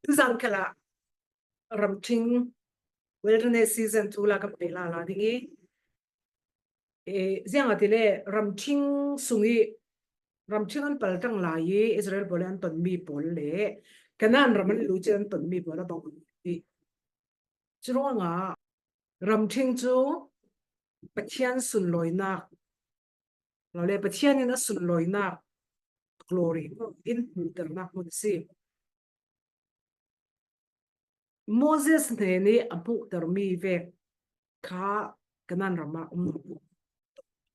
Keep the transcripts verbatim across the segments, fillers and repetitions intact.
Tuzan khalah ramthing wilderness season thu la kan pe lala ding i. E, ziang a ti le ramthing sung i ramthing an paltang lai i Israel pawl an ton mi pawl le Canaan ram an lu ci an ton mi pawl a bang i. Churuanga ramthing chu Pathian sunlawinak lo le Pathian in a sunlawinak glory in hmuhternak hmun si. Moses hnen i a hmuhter mi vek kha Canaan ramah um nawn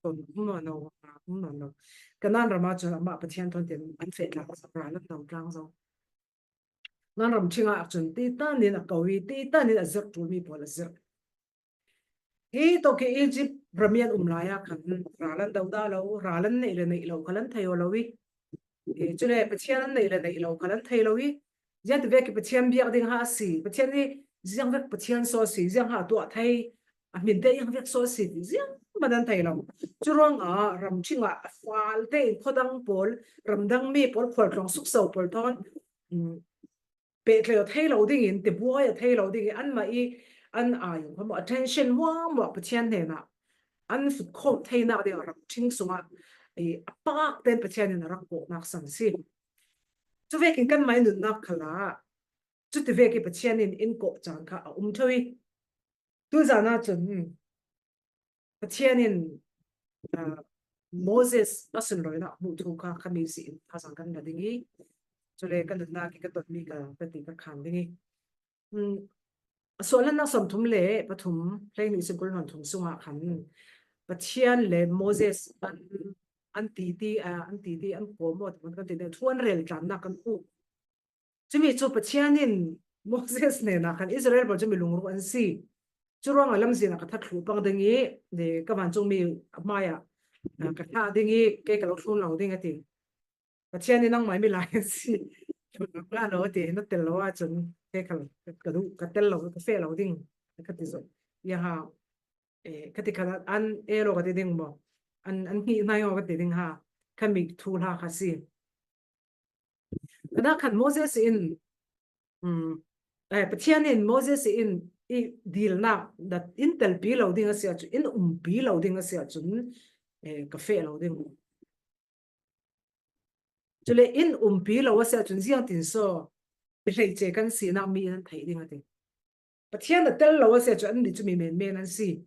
lo, um nawn lo, um nawn lo. Canaan ramah cun amah Pathian thawn tin an feh tlang zo, ral an do tlang zo. Canaan ramthing ah cun ti tanin a ko i ti tanin a zirh ṭul mi pawl a zirh. Hi tawk hi Egypt ram i an um lai ah khan ral an do dah lo, ral an neih le neih lo khal an thei aw lo i. E, cule Pathian an neih le neih lo khal an thei lo i. Ziang ti vek i Pathian biak ding ha a si, Pathian i ziang vek Pathian saw a si, ziang ha tuah thei, a hminte ziang vek saw a si ti ziang man an thei lo. Curuangah ramthing ah a fal tein khuadang pawl, ramdang mi pawl, khualtlawng sukso pawl thawn, um, pehtlaih aw thei lo dingin, tibuai aw thei lo dingin, anmah i an ai, attention muahmuah Pathian hnenah an futkhawm theinak dingah ramthing sungah i a pakten Pathian in a rak kawhnak san si. Cuvekin kanmah i nunnak khalah cuti vek i Pathian in in kawh caan kha a um ṭheu i. Tuzan ah cun Pathian in, ah, Moses a sunlawinak hmuh thu kha khami si in thazaang kan la ding i. Cule ka nunnak i ka tonmi ka, ka ti ka khan ding i. Um, a suahlannak sawmthum le pathum, hleihnih sungkul hluan thum sungah khan Pathian le Moses an, an titi, ah, an titi, an kawm aw, kan ti thu an rel tlannak kan hmuh. Cumi cu Pathian in Moses hnenah khan Israel pawl cumi lungruh an si. Curuangah lamzin ah ka that thluh pang ding i, ka vancungmi hmaiah, ah, ka thlah ding i, kei ka lo thlun lo ding a ti. Pathian in nangmah i milai an si. Thlun lo a ti, na tel lo ahcun kei ka, ka duh, ka tel lo, ka feh lo ding, ka ti zong. Ia ha, eh, ka ti khan an e lo ka ti ding maw? An, an hngih hnai aw ka ti ding ha. Khami thu hla kha si. Kha khan Moses in, um, eh, Pathian in Moses in i dilnak, in telpi lo ding a si ahcun, in umpi lo ding a si ahcun, eh, ka feh lo ding. Cule in umpi lo a si ahcun ziangtin saw mi hleice kan sinak mi in an theih ding a ti. Pathian a tel lo a si ahcun annih cu mi menmen an si.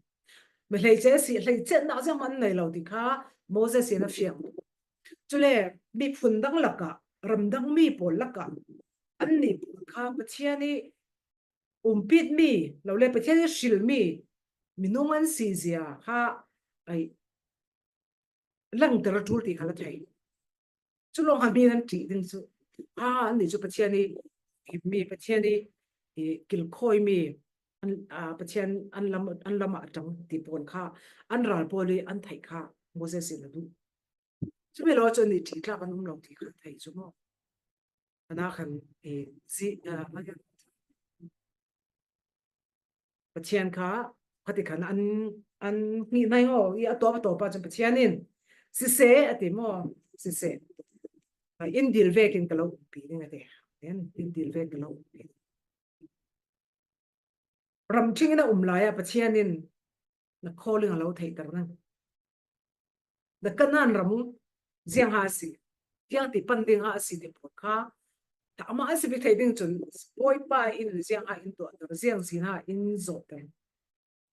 Mi hleice a si, hleicenak zianghmanh an nei lo ti kha Moses in a fiang. Cule miphun dang lakah, ramdang mi pawl lakah annih pawl kha Pathian i umpitmi, lo le Pathian i hrilmi minung an si zia kha ai, langter a ṭul ti kha la thei. Cu lawng ah mi nan ṭih ding cu, a, annih cu Pathian i, i mi Pathian i, i kilkhawimi, an, a, Pathian an lam, an lam ah a ṭang ti pawl kha, an ral pawl i an theih kha Moses in a duh. Cumi lo cu annih ṭih tlak an um lo ti kha thei cu maw? Ana khan, i, zi, a, Pathian kha, khati khan an, an hngih hnai ngaw i a tawp a tawp ah cun Pathian in, siseh, a ti maw? Siseh. In dil vekin ka lo umpi ding a ti. In, in dil vek ka lo umpi. Ramṭhing in a um lai ah Pathian in na calling a lo theihter nang. Na Kanaan ram ziang ha a si, ziang ti pan ding ha a si ti pawl kha, tah mah a si bik theih ding cun, Bawipa in ziang ha in tuahter, ziang sin ha in zawhter.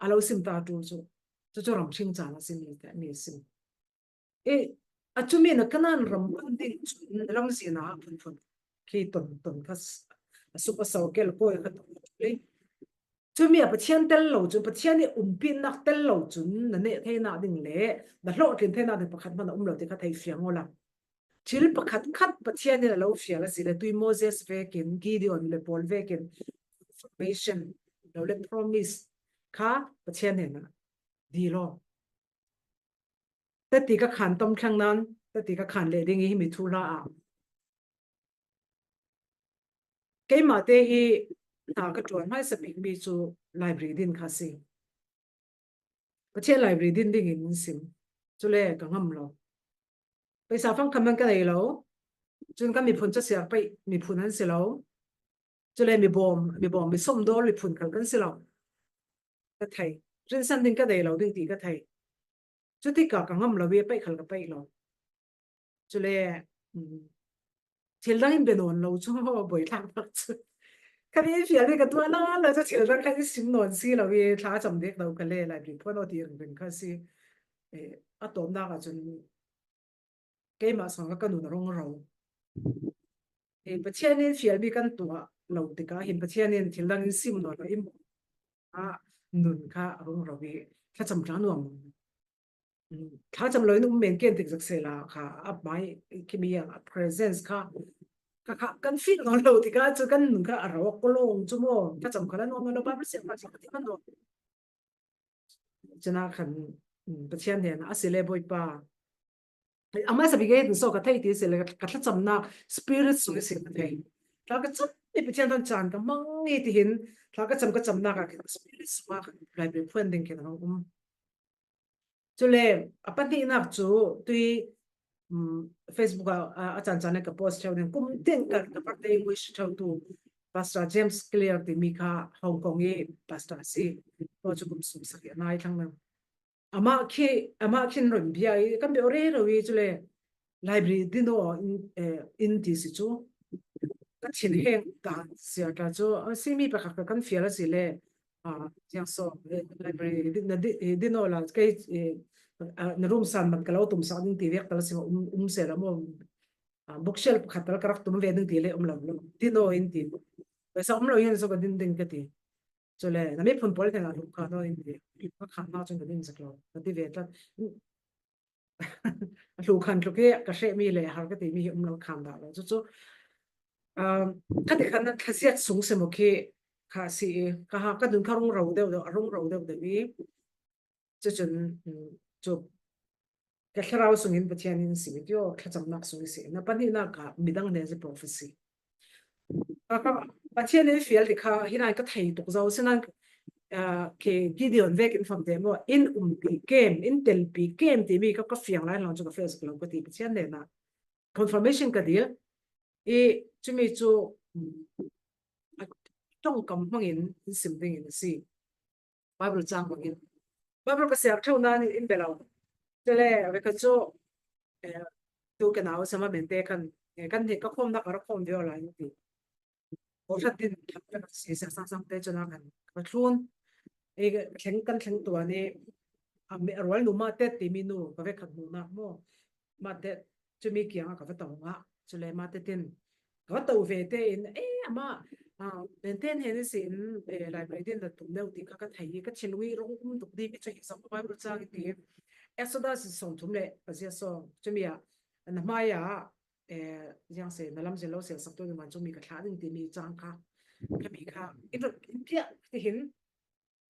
A lo sim ta ṭul cu, cucu ramṭhing caan a si mi, mi a si. I, a cumi na Kanaan ram pan ding cun na lamzin ah phunphun khi ton, ton kha s-, a suk a so kel kawi kha ton kha ṭul i. Cumi a Pathian tel lo cun, Pathian i umpinnak tel lo cun, na neh theinak ding le na hlawhtlin theinak ding pakhat hmanh a um lo ti kha thei fiang awla. Thil pakhat khat Pathian in a lo fial a si le, tui Moses vekin, Gideon le pawl vekin, confirmation, lo le promise kha Pathian hnenah dil aw. Tati ka khan tom thlang nan, tati ka khan leh ding i himi thuhla ah. Keimah te hi hna ka ṭuan hmaisa bikmi cu library din kha si. Pathian library din dingin in sim. Cule ka ngam lo. Paisa fangkhat man ka nei lo. Cun ka miphun casiar paih miphun an si lo. Chule mi bawm, mi bawm, mi sawm dawl, mi phun khal kan si lo. Ka thei. Rinsan ding ka nei lo ding ti ka thei. Chuti ka ka ngam lo i, a paih khal ka paih lo. Chule, um, thil dang in be nawn lo chu, boi thlak tak chu. Ka ni fial ni ka tuah lo lo chu thil dang ka i sim nawn si lo i, thla cham dek lo ka le, library phuan aw ti ring ring ka si. Eh, a tawpna ka chun keimah sang ka, ka nun a rung ro. Eh, Pathian in fial mi kan tuah lo tika hin Pathian in thil dang in sim nawn lo i, a nun kha a rung ro i, thla cham tla nuam. Thla cham lo in um men ken tik zak se la kha, a mai khi mi a presence kha, ka kha kan feel nawn lo tika chu kan nun kha a ro ko lo chu maw, thla cham kha la nuam lo, Bible siam kha ti man lo. Chuna khan, um, Pathian hnena a si le, Bawipa, ama sa bi ka hin so ka thei ti si le, ka thla chamna spirit sung si ka thei. Thla ka cham ni Pathian than chan ka mang ni ti hin, thla ka cham ka chamna ka spirit sung a ka library phuan ding ken a um. Chule, a pahnihnak chu tui, um, Facebook a, a, a chan chan le ka post theu ning, kum tin ka, ka birthday wish theu tu Pastor James Clear ti mi kha Hong Kong i pastor si. Tua chu kum sum sak i a nai thlang lo. Ama khi, ama khin ron bia i, kan be ore ro i chule library din aw in, eh, in ti si chu. Ka thin heng ta sia ta chu, a si mi pakhat ka kan fial a si le, a, tiang so, eh, library din, na di, eh, din aw la, kei, eh, a, na room san man ka lo tum sak ding ti vek ta la si ma um, um se la maw, a, bookshelf pakhat ta la ka rak tum ve ding ti le um lo lo. Din aw in ti. Paisa um lo hin so ka din ding ka ti. Chule, na mi phun pawl hnenah hluh khan aw in ti. Ka khan nak chun ka din sak lo. Ka ti ve ta. A hlu khan tluk hi ka hreh mi le har ka ti mi hi um lo khan dah lo. Chu chu, um, ka ti khan thasiat sung se maw khi kha si i, ka ha, ka nun kha rung ro deuh deuh, a rung ro deuh deuh i. Chu chun, um, chu ka thlarau sungin Pathian in sim i tio, thlachamnak sung i si. Na pahnihnak ah midang hnenah prophecy. Aha, Pathian in fial ti kha, hi nan ka thei tuk zo, si nan, ah, ke Gideon vek in fam te maw, in umpi kem, in telpi kem ti mi ka, ka fiang lai lo chu ka fial sak lo ka ti Pathian hnenah. Confirmation ka dil, i chumi chu, mm, a ṭawngkam hmangin in sim dingin a si. Bible chang bangin. Bible ka siar ṭheuh nan in be lo. Chule, a ve kha chu, eh, tu ke nau sama mente khan, eh, kan ni ka khawm nak a ra khawm viau lai ti. Ko hlat din, si sa sang sang te chuna khan ka thlun. Eh, thleng kan thleng tua ni, a me rual nu ma te ti mi nu, ka ve khat nu nak maw. Ma te, chumi kiang a ka va to nga. Chule ma te tin, ka va to ve te in, eh, ama, ah, maintain he ni si in, eh, library din la tum deuh ti kha ka thei, ka thin ui rong um tuk di, mi chu hi sa Bible chang ti. Exodus sawm thum le, ka zia sawm, chumi a, na hmai a, eh, ziang se, na lam zia lo sia sak tu ni man chumi ka thla ding ti mi chang kha. Ka mi kha, in ro, in pia ti hin,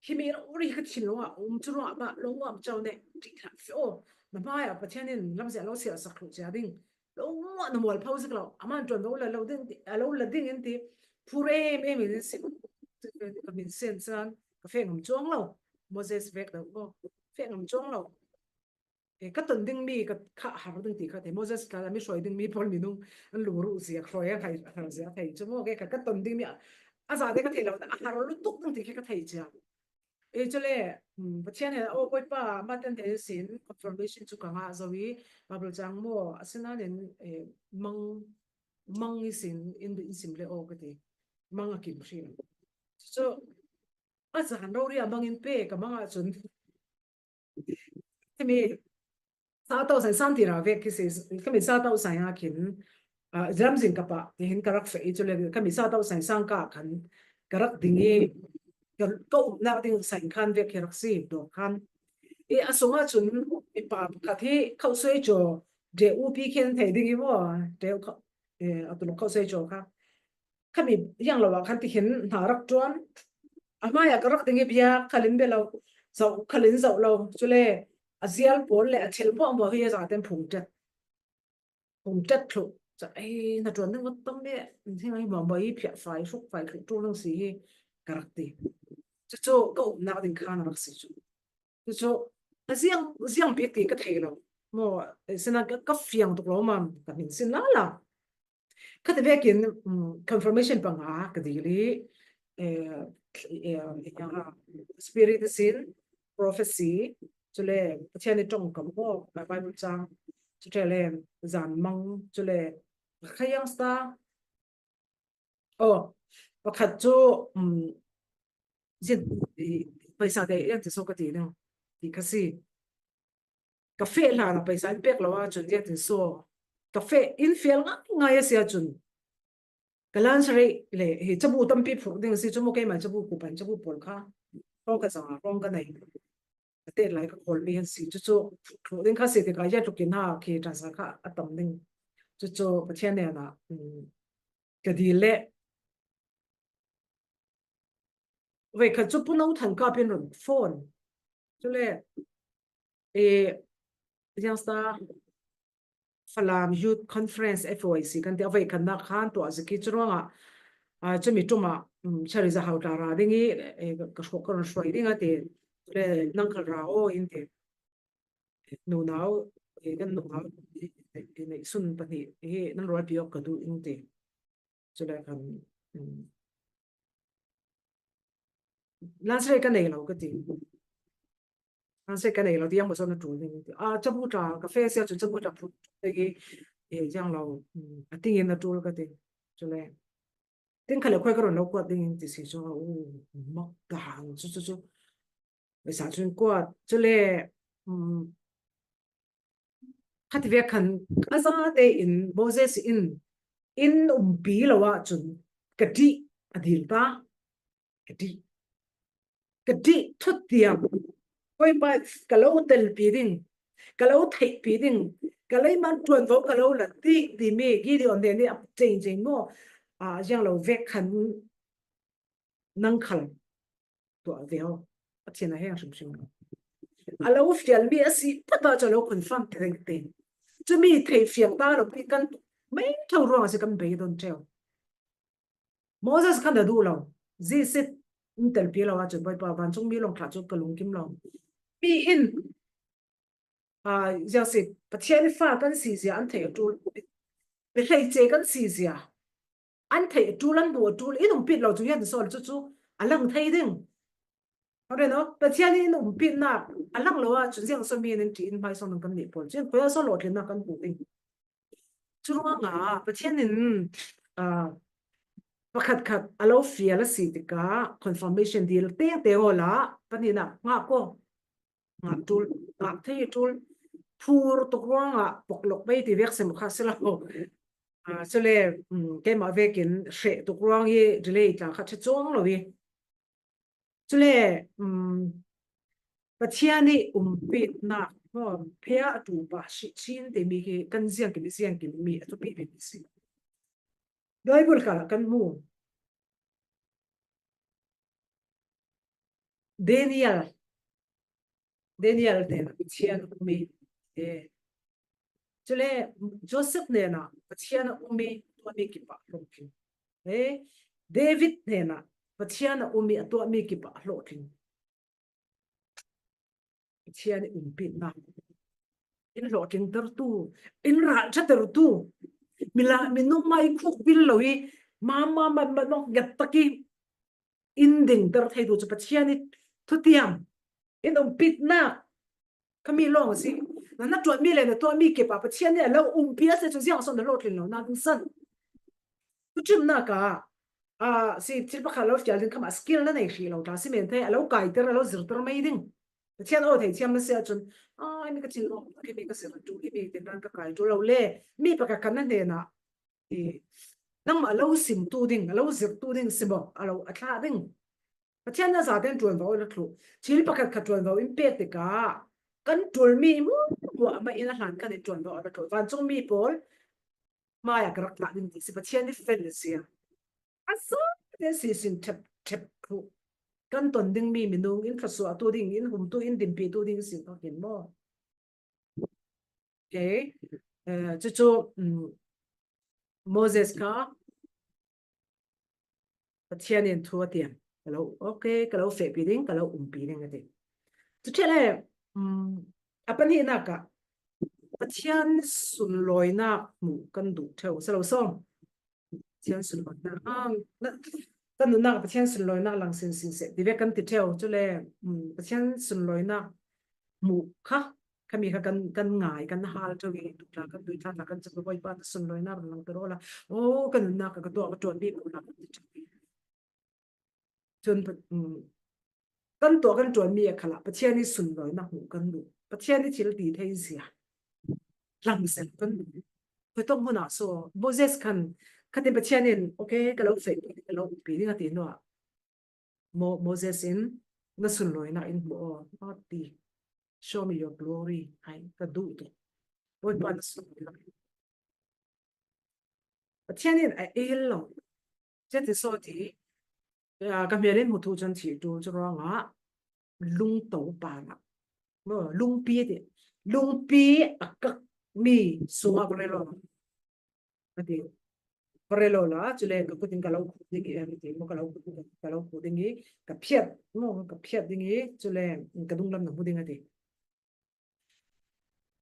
Hi mi rori ka thin lo a, um chu ruah mah, lo muam chau ne, ti kha fe o. Na hmai a Pathian in lamzia lo sia sak thluh cia ding. Lo muah na mual pho zik lo, a man tuan lo la lo ding, a lo la ding in ti. Phur em em in si. Ka min sen san, ka fe ngam chuang lo. Moses vek lo ko, fe ngam chuang lo. Eh, ka ton ding mi ka kha har ding ti kha thei. Moses tla mi hruai ding mi pawl mi nung an lu ruh zia hruai a khai har zia thei. Chu maw ke ka, ka ton ding mi a, a za te ka thei lo, a har lutuk ding ti kha ka thei cia. Eh, chule, um, Pathian he, o Bawipa, ma ten te sin, confirmation chu ka ngah zo i, Bible chang maw, a sinanin, eh, mang, mang i sin, in, in sim le o ka ti. Mang a kim hri. Chu, a zan rori a mang in pe, ka mang a chun. Hemi, sa tau sai san ti ra vek khi si, khami sa tau sai a khin, ah, ram zin ka pa, ti hin ka rak fe i chule, khami sa tau sai sang ka khan, ka rak ding i, ka, ka um nak ding sai khan vek khi rak si, do khan. I a sunga chun, i pa ka thi, khau soi cho, de u pi khen thei ding i maw, de u khau, eh, a tu lo khau soi cho kha. Khami yang lo a khan ti hin hna rak tuan. A hmai a ka rak ding i bia khalin be lo. Zo, khalin zo lo. Chule, a zial pawl le a thil pawh maw hi a za ten phung tet. Phung tet thluh. Cha, ei, na tuan ding vat tam be. Thing ai maw maw i phiah fai, hruk fai, hruk tu nang si hi ka rak ti. Chu chu, ka um nak ding khan a rak si chu. Chu chu, a ziang, ziang bik ti ka thei lo. Maw, eh, sina ka, ka fiang tuk lo mam, ka min sin la la. Khati vekin, um, confirmation panga ka dil hi, eh, eh, eh, spirit sin, prophecy, chule Pathian i tong kam ko, Bible chang, chule zan mang, chule khayang sta. Oh, pakhat chu, um, zin, i, paisa te yang ti so ka ti nang, ti ka si. Ka fe la na paisa in pek lo a chun dia tin so. Ka fe in fial ngai ngai a sia chun. Ka lan sari le hi chabu tampi phuk ding si chu mo kei mai chabu ku pan chabu pol kha. Ko ka zang a kong ka nei. Ka te lai ka kol mi han si chu chu phuk ding kha si te ka ya tu kin ha ki ta sa kha a tam ding. Chu chu Pathian ne na, um, ka di le. Ve khat chu pu no than ka pin run phone. Chule, e, yang sta Falam Youth Conference, F O I C, kan ti a ve kan na khan tua ziki chu ruanga, a, chumi tuma, um, chari za hau ta ra ding i, e, ka shok ka run shoi ding a ti, le nang kal ra o in ti. Nunau, e, kan nunau, e, e, nei sun pani, e, nan roi piok ka du in ti. Chule kan, um, Lansre ka nei lo ka ti. Lansre ka nei lo ti yang ma so na tul ni ti. A, chabu ta ka fe sia chu chabu ta phu te ki, e, yang lo, um, a ting in na tul ka ti. Chule. Tin kha le khoi ka ron lo ko ding in ti si chu, u, mak ta han chu chu chu. Sa chun kuat, chule, um, khati ve khan, a za te in, Moses in, in umpi lo a chun, ka ti, a dil ta, ka ti, ka ti, thut tiam, koi pa, ka lo tel pi ding, ka lo thei pi ding, ka lei man tuan vo, ka lo la ti, ti mi, Gideon ne ni a cheng cheng mo, a, yang lo ve khan, nang khal. Tua ve ho. A thian a heng hrim hrim. A lo fial mi a si pata chu a lo confirm te reng te. Chu mi thei fiang ta lo pi kan mai thau ruang a si kan bei don teu. Moses kan da du lo. Zisit in tel pi lo a chu boi pa van chung mi long thla chu ka lung kim lo. Mi in a, ziang si, Pathian fa kan si zia an thei a tul. Mi thei che kan si zia. An thei a tul, an bu a tul, in um pit lo chu hian sol chu chu a lang thei ding. Hore no, Pathian in um pit na a lang lo a chu ziang so mi nin ti in mai song kan ni pol. Chin khoya so lo tlin na kan bu ding. Chu ruanga Pathian in, a, pakhat khat a lo fial a si tika confirmation dil te te ho la, pani na nga ko. Ngak tul, ngak thei tul, phur tuk ruanga poklok bei ti vek sem kha sila ho. A, chule, um, keima vekin hre tuk ruang hi delay tla kha che chuang lo hi. Chule, um, Pathian i umpitna, ho, phea a tu pa shi chin te mi ki kan ziang ki mi ziang ki mi a tu pi pi si. Bible kha kan mu. Daniel, Daniel nena Pathian a um i, e. Chule Joseph nena Pathian a um i, tua mi kipah hlawhtling. E, David nena Pathian a um i, a tua mi kipah hlawhtling. Pathian i umpitna. In hlawhtling tertu, in raltha tertu. Mila, minung mai khuk bil lo i, ma, ma, ma, ma, nok nget taki in ding ter thei tu chu Pathian i thutiam. In umpitna. Ka mi long si. Na, na tuat mi le na tuat mi ke pa Pathian i a lo umpi a se chu ziang son na hlawhtling lo na ding san. Thuchimna ka, a, si thil pakhat lo fial ding kama skill na nei hri lo ta si men thei, a lo kai ter, a lo zir ter mai ding. Pathian aw thei thiam na sia chun, a, ni ka thil lo, ke mi ka zir tu, ke mi tin ran ka kai tu lo le, mi pakhat kan na hne na. I, nangmah a lo sim tu ding, a lo zir tu ding si maw, a lo a thla ding. Pathian na zaten tuan va aw la thlu. Thil pakhat khat tuan va aw in pek te ka. Kan tul mi mu, mu ama in a hlan kan in tuan va aw la thlu. Van chung mi pawl, maya ka rak thlah ding ti si Pathian i fel le sia. A sa te si sin thep, thep khu. Kan ton ding mi minung in thasua tu ding, in hum tu, in dimpi tu ding si ka hin maw. Okay. Eh, chu chu, um, Moses kha Pathian in thu a tiam. Ka lo, okay, ka lo fehpi ding, ka lo umpi ding a ti. Chu thia le, um, a panhihna ka Pathian sunlawina hmuh kan duh theu. Sa lo sawm. Pathian sunlawinak, ah, na, kan nunnak Pathian sunlawinak lang sinsin seh, ti vek kan ti ṭheu. Cule, um, Pathian sunlawinak hmuh kha, khami kha kan, kan ngai, kan hal ṭheu i, tuk tla kan duh, tla tla kan cak, Bawipa, na sunlawinak rawh lang ti rawh la. Oh, kan nunnak ka, ka tuah, ka ṭuanmi pawl la kan ti ṭheu i. Cun, um, kan tuah kan ṭuanmi a khalah Pathian i sunlawinak hmuh kan duh. Pathian i thil ti thei zia lam seh kan duh. Khuitawk hmunah saw, Moses khan, khatin Pathian in, "Okay, ka lo feh, ka lo umpi ding," a ti hnuah, Mo-, Moses in, "Na sunlawinak in hmuh aw," a ti. "Show me your glory," hai, ka duh tu. Bawipa, na sunlawinak. Pathian in a el lo. Ceti saw ti, ah, ka hmel in hmu thu cun thih ṭul cu ruangah lungto parah. Maw, lungpi ti. Lungpi a kakmi sungah ka rel aw. Ka ti. Ka rel aw la, cule ka kut in ka lo khuh ding i, ka ti. Maw, ka lo khuh, ka lo khuh ding i, ka phiat. Maw, ka phiat ding i, cule ka dunglam na hmu ding a ti.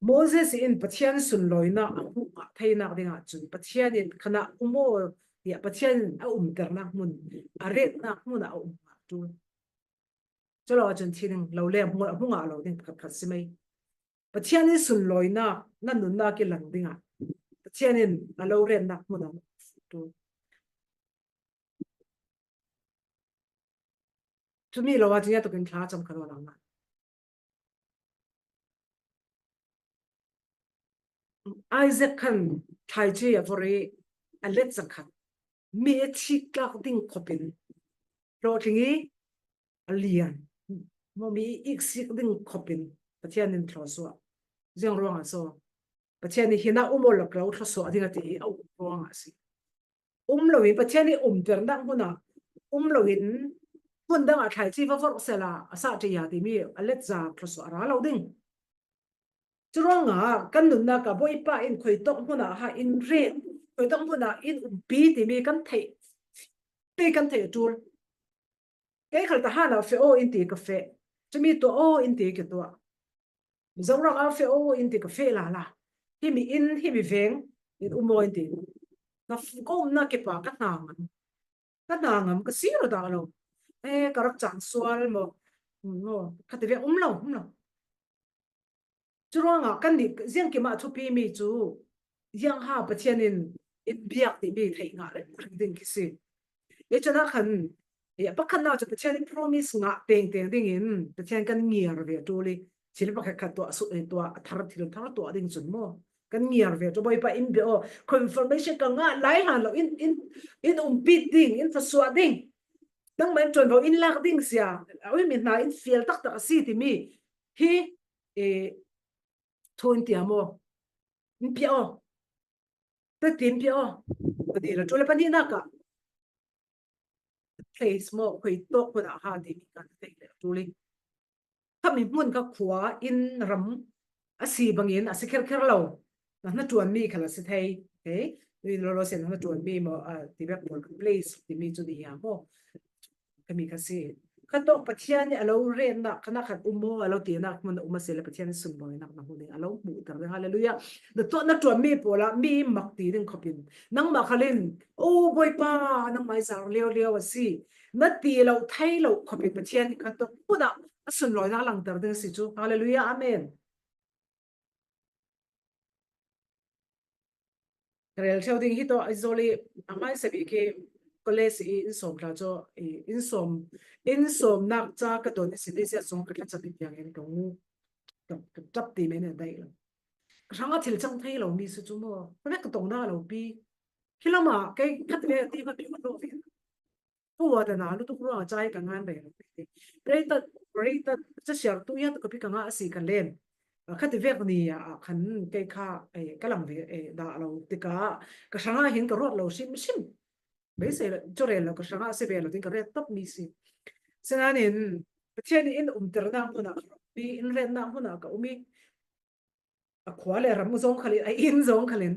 Moses in Pathian sunlawinak a hmuh ngah theinak dingah cun Pathian in khanah um aw tiah Pathian in a umternak hmun, a retnak hmun ah a um ngah ṭul. Cu lo ahcun thi ding lo le hmu, a hmu ngah lo ding pakhat khat si mai. Pathian in sunlawinak nan nunnak i lang dingah Pathian in a lo retnak hmun ah a um ṭul. Cumi lo ahcun ya tukin thla cam kha lo lang. Isaac khan thlaici a vur i a let zakhat, mi a thik tlak ding khopin hlawhtling i a lian, maw, mi iksik ding khopin Pathian in thluasuah. Ziang ruangah saw Pathian nih, "Hinah um aw, ka lo thluasuah ding," a ti i a um ruangah a si. Um loin Pathian nih umternak hmun ah um loin hmun dang ah thlaici va vorh sehla a sah ṭi ya timi a let za thluasuah a ra lo ding. Curuangah kan nunnak ah Bawipa in khuitawk hmun ah ha in ret, khuitawk hmun ah in umpi timi kan theih, tei kan theih a ṭul. Kei khal tahan ah feh aw in ti ka feh. Cumi tuah aw in ti ka tuah. Mizoram ah feh aw in ti ka feh lala. Himi inn, himi veng in um aw in ti. Ka f-, ka umnak kipa ka hna ngam. Ka hna ngam, ka si rawh dah lo. Eh, ka rak caan sual maw? Maw? Kha ti ve, um lo, um lo. Curuangah kannih ziangkim ah thupi mi cu, ziangha Pathian in in biak timi theih ngah reng ding khi si. Hi cun ah khan, eh, pakhatnak cu Pathian in promise ngah tengteng dingin Pathian kan ngiar ve ṭul i, thil pakhat khat tuah, su-, eh, tuah, a thar, thil thar tuah ding cun maw? Kan ngiar ve ṭul, Bawipa in bia aw, confirmation ka ngah lai hlan lo, in, in, in umpi ding, in thluasuah ding, nangmah in ṭuanvo in lak ding sia, a ui mi hna in fial taktak a si timi hi, eh, thu in tiam aw, in piah aw, tati in piah aw, ka ti lo. Ṭul le pahnihnak ah, place maw, khuitawk hmun ah ha timi kan theih le ṭul i. Khami hmun kha khua in ram a si bangin a si kherkher lo. Na hnaṭuanmi khal a si thei. Okay? Nui lo lo si na hnaṭuanmi maw, a, ti bek pawl kha place timi cu ni hiam maw? Khami kha si. Kha tawk Pathian nih a lo retnak, kha nak khan um maw, a lo tinak hmun a um a si le Pathian nih sunlawinak na hmuh ding, a lo hmuhter ding. Hallelujah. Na tuah na ṭuanmi pawl ah mi mak ti ding khopin. Nangmah khal in, "Oh, Bawipa, nangmah i zar lio lio a si," na ti lo, thei lo khopin Pathian nih kha tawk hmun ah a sunlawinak langter ding a si cu. Hallelujah. Amen. Ka rel ṭheu ding hi tawh, Aizawl i a hmaisa bik hi college i in sawm tla cu, i in sawm, in sawmnak ca ka ton i si ti si a sung ka thlacam i piang in ka ngu, ka, ka ṭap ti men a daih lo. Ka hrangah thil cang thei lo mi si cu maw? Ka vek ka tong dah lo pi. Khi lamah kei khat ve ti ka pi ka lo ve. Ka uata na lutuk ruangah ca hi ka ngan rero. Rei tat, rei tat, ca siar tu ya tu ka pi ka ngah a si ka len. Kha ti vek ni ah khan kei kha, eh, ka lang ve, eh, dah lo tikah ka hrangah hin ka ruat lo hrim hrim. Beisei lo, cu rel lo ka hrangah a si ve lo ding ka ret tawp mi si. Sinain Pathian in umternak hmun ah ka um i, in retnak hmun ah ka um i, a khua le ram zong khal in, a inn zong khal in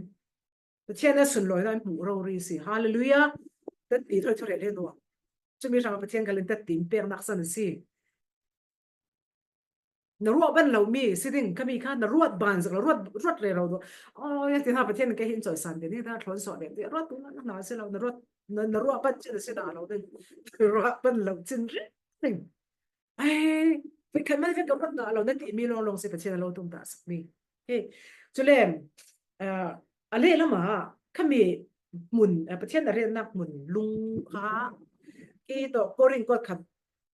Pathian a sunlawinak in hmuh rori si. Hallelujah. Tati thoi thurel he nuam. Cumi hrang Pathian khal in tati in peknak san a si. Na ruah ban lo mi si ding, ka mi kha na ruat ban zak lo, ruat, ruat rero do. Oh, ya ti na Pathian ka hin choi san de ni, na thlon so de, ruat tu na na si lo, na ruat, na, na ruah ban chin si da lo ding. Ruah ban lo chin ri ding. Ai, vek khat man vek ka ruat na lo, na ti mi long long si Pathian lo tung ta sak mi. He, chulem, ah, a le lama, ka mi mun, ah, Pathian a rian nak mun lung kha, ki to Korin kot khat,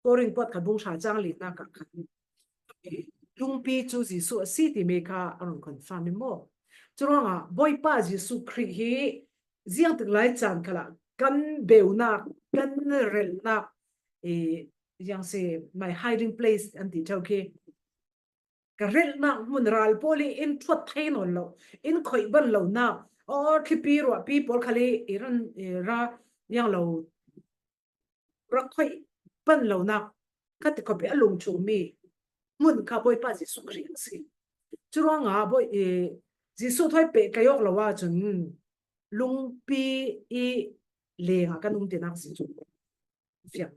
Korin kot khat bung hra chang li na ka khat. Lungpi chu Jesu a si ti mi kha a rung confirm mi mo. Churuanga, Bawipa Jesu Khrih hi ziang tik lai chan khala kan beunak, kan relnak, e, ziang si my hiding place an ti thau khi. Ka relnak mun ral poli in thuat thei non lo, in khoi ban lo na, or khipi ruah pi pol khali i ran, i ra yang lo, ra khoi ban lo na, ka ti khopi a lung chu mi, mun kha Bawipa Jesu Khrih si. Churuanga Bawi, e, Jesu thoi pe ka yok lo wa chun, lungpi i lenga kan um ti nak si chu. Fiang.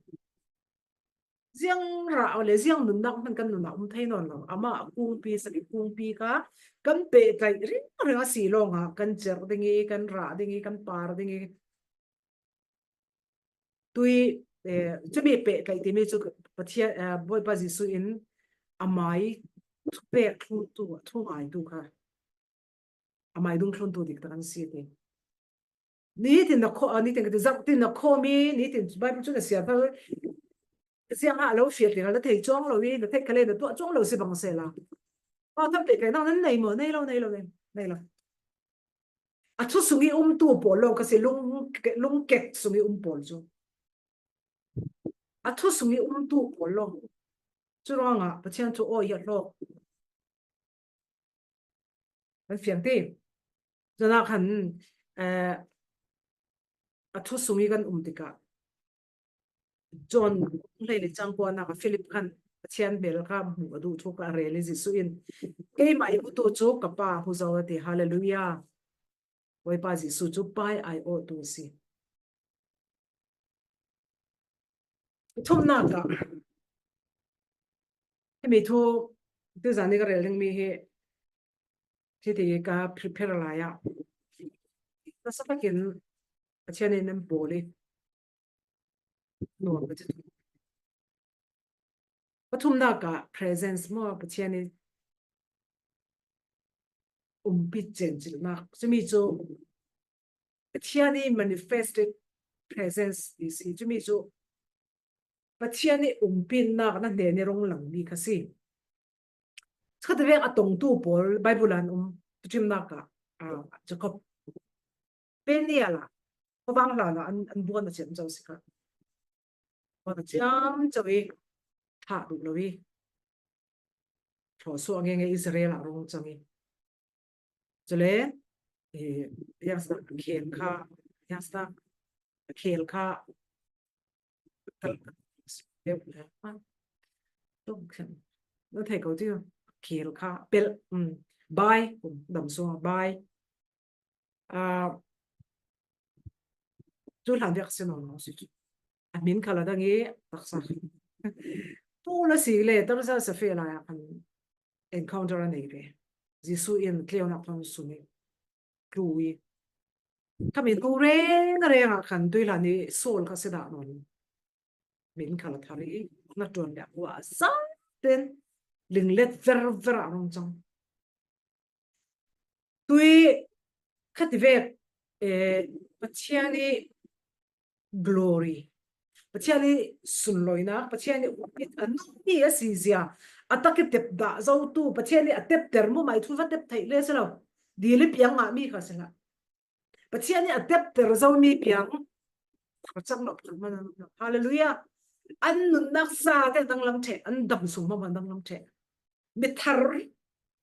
Ziang ra le ziang nunnak man kan nunnak um thei non lo. Ama kungpi, sagi kungpi kha kan pe tlai ring ring a si longa kan cher dingi, kan ra dingi, kan par dingi. Tui, eh, chumi pe tlai ti mi chu Pathian, eh, Bawipa Jesu in amai thu pek thu tu, thu ngai tu kha. Amai dung thlun tu dik ta kan si ti. Nitin na kho, a, nitin ka ti zak tin na kho mi, nitin Bible chu na sia thal. Sia ha lo fiat ti na thei chuang lo wi, na thei khale na tua chuang lo si bang se la. Pa tham pe kai nang nan nei mo, nei lo, nei lo, nei, nei lo. A thu sungi um tu pol lo ka si lung, lung kek sungi um pol chu. A thu sungi um tu pol lo. Churuanga Pathian thu o ya lo. Kan fiang ti. Zana khan, eh, a thu sungi kan um tika. John hlei le chang ko na ka Philip khan Pathian bel ka mu a du thu ka re le Jesu in. Keima i mu tu chu ka pa hu zo ti. Hallelujah. Bawipa Jesu chu pai ai o tu si. Thumna ka. Hemi thu tu zani ka rel ding mi hi. Thi ti ka prepare lai a. Nasa takin Pathian in an boli. Nuam ka ti. Pathumna ka presence mo Pathian in umpi chen chilnak. Chumi chu Pathian in manifested presence ti si. Chumi chu Pathian in umpinak na hnen i rong lang mi kha si. Kha ti vek a tong tu pol Bible an um, Pathumna ka, ah, Jacob. Peniel a, khawvang hlan a an, an buan a chiam chau si kha. Buan a chiam chau i, thah duh lo i. Thaw suah nge nge Israel a rong chang i. Chule, eh, yang sa khel kha, yang sa khel kha. Lo thei ko ti khel kha, pel, um, bai, um, dam suah, bai. Ah, tu hlan vek si no no si chu. A min kha la dang i taksa. Paul a si le, Tarsa sa fe la ya kan encounter a nei ve. Jesu in tleu na kan suni. Tui. Ka min tu reng reng a kan tui hlan i Saul ka si da non. Min kha la thari na tuan le wa sa ten linglet ver ver a rong chang. Tui kha ti vek, eh, Pathian i glory. Pathian i sunloina, Pathian i upit a nung mi a si zia. A tak i tep dah zo tu, Pathian i a tep ter mu mai thu va tep thei le si lo. Di le piang ngah mi kha si la. Pathian i a tep ter zo mi piang. Thar chang lo phang man. Hallelujah. An nunnak sa te dang lam the, an dam sung ma man dang lam the. Mi thar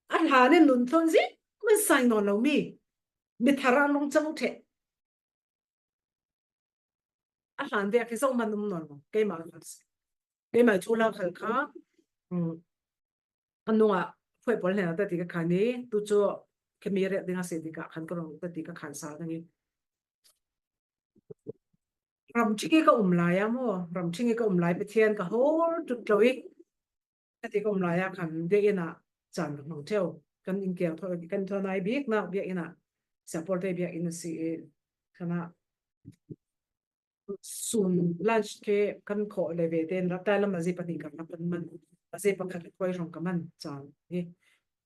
a hlan in nun thlon zi, man sai non lo mi. Mi thar a long chang the. A hlan vek hi zong man um non lo. Keima kha si. Keima thu la khal kha. Um, a nunga phuai pol hnen a ta ti ka khan i, tu chu kemi rek ding a si ti ka khan ka rong ta ti ka khan sa dang i. Ram thing i ka um lai a mo, ram thing i ka um lai Pathian ka hol tut lo i. Ka ti ka um lai a khan biakinn ah caan ka hmang ṭheu. Kan inkiang thaw, kan thaw nai bik nak biakinn ah, Sia Paul te biakinn a si i, khan ah sun lunch khi kan khawh le ve tein raptai lam a zei pahnih kan rap kan man, a zei pakhat le khuai hrawng ka man caan hi.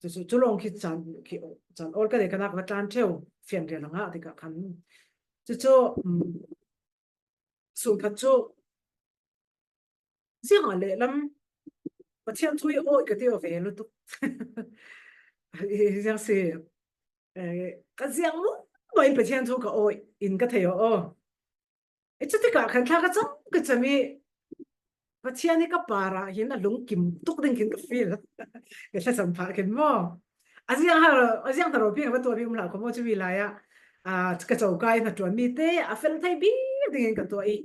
Chu, chu, chu lawng khi caan, khi caan awl ka nei khan ah ka va tlan ṭheu, fian rial a ngah tikah khan. Chu chu, um, sun khat chu ziang a lehlam Pathian thu i awi ka ti aw ve lutuk. I ziang si, eh, ka ziang mu mai Pathian thu ka awi in ka thei aw aw. I cutikah khan thla ka cam ka cam i Pathian hi ka parah hin a lungkim tuk ding khin ka feel. Ka thlacam phah khin maw? A ziang ha, a ziang ta ro pi ka va tuah pi um hlah kho maw chu mi lai ah. A, ka chokai hna ṭuan mi te a fel thei bik dingin ka tuah i.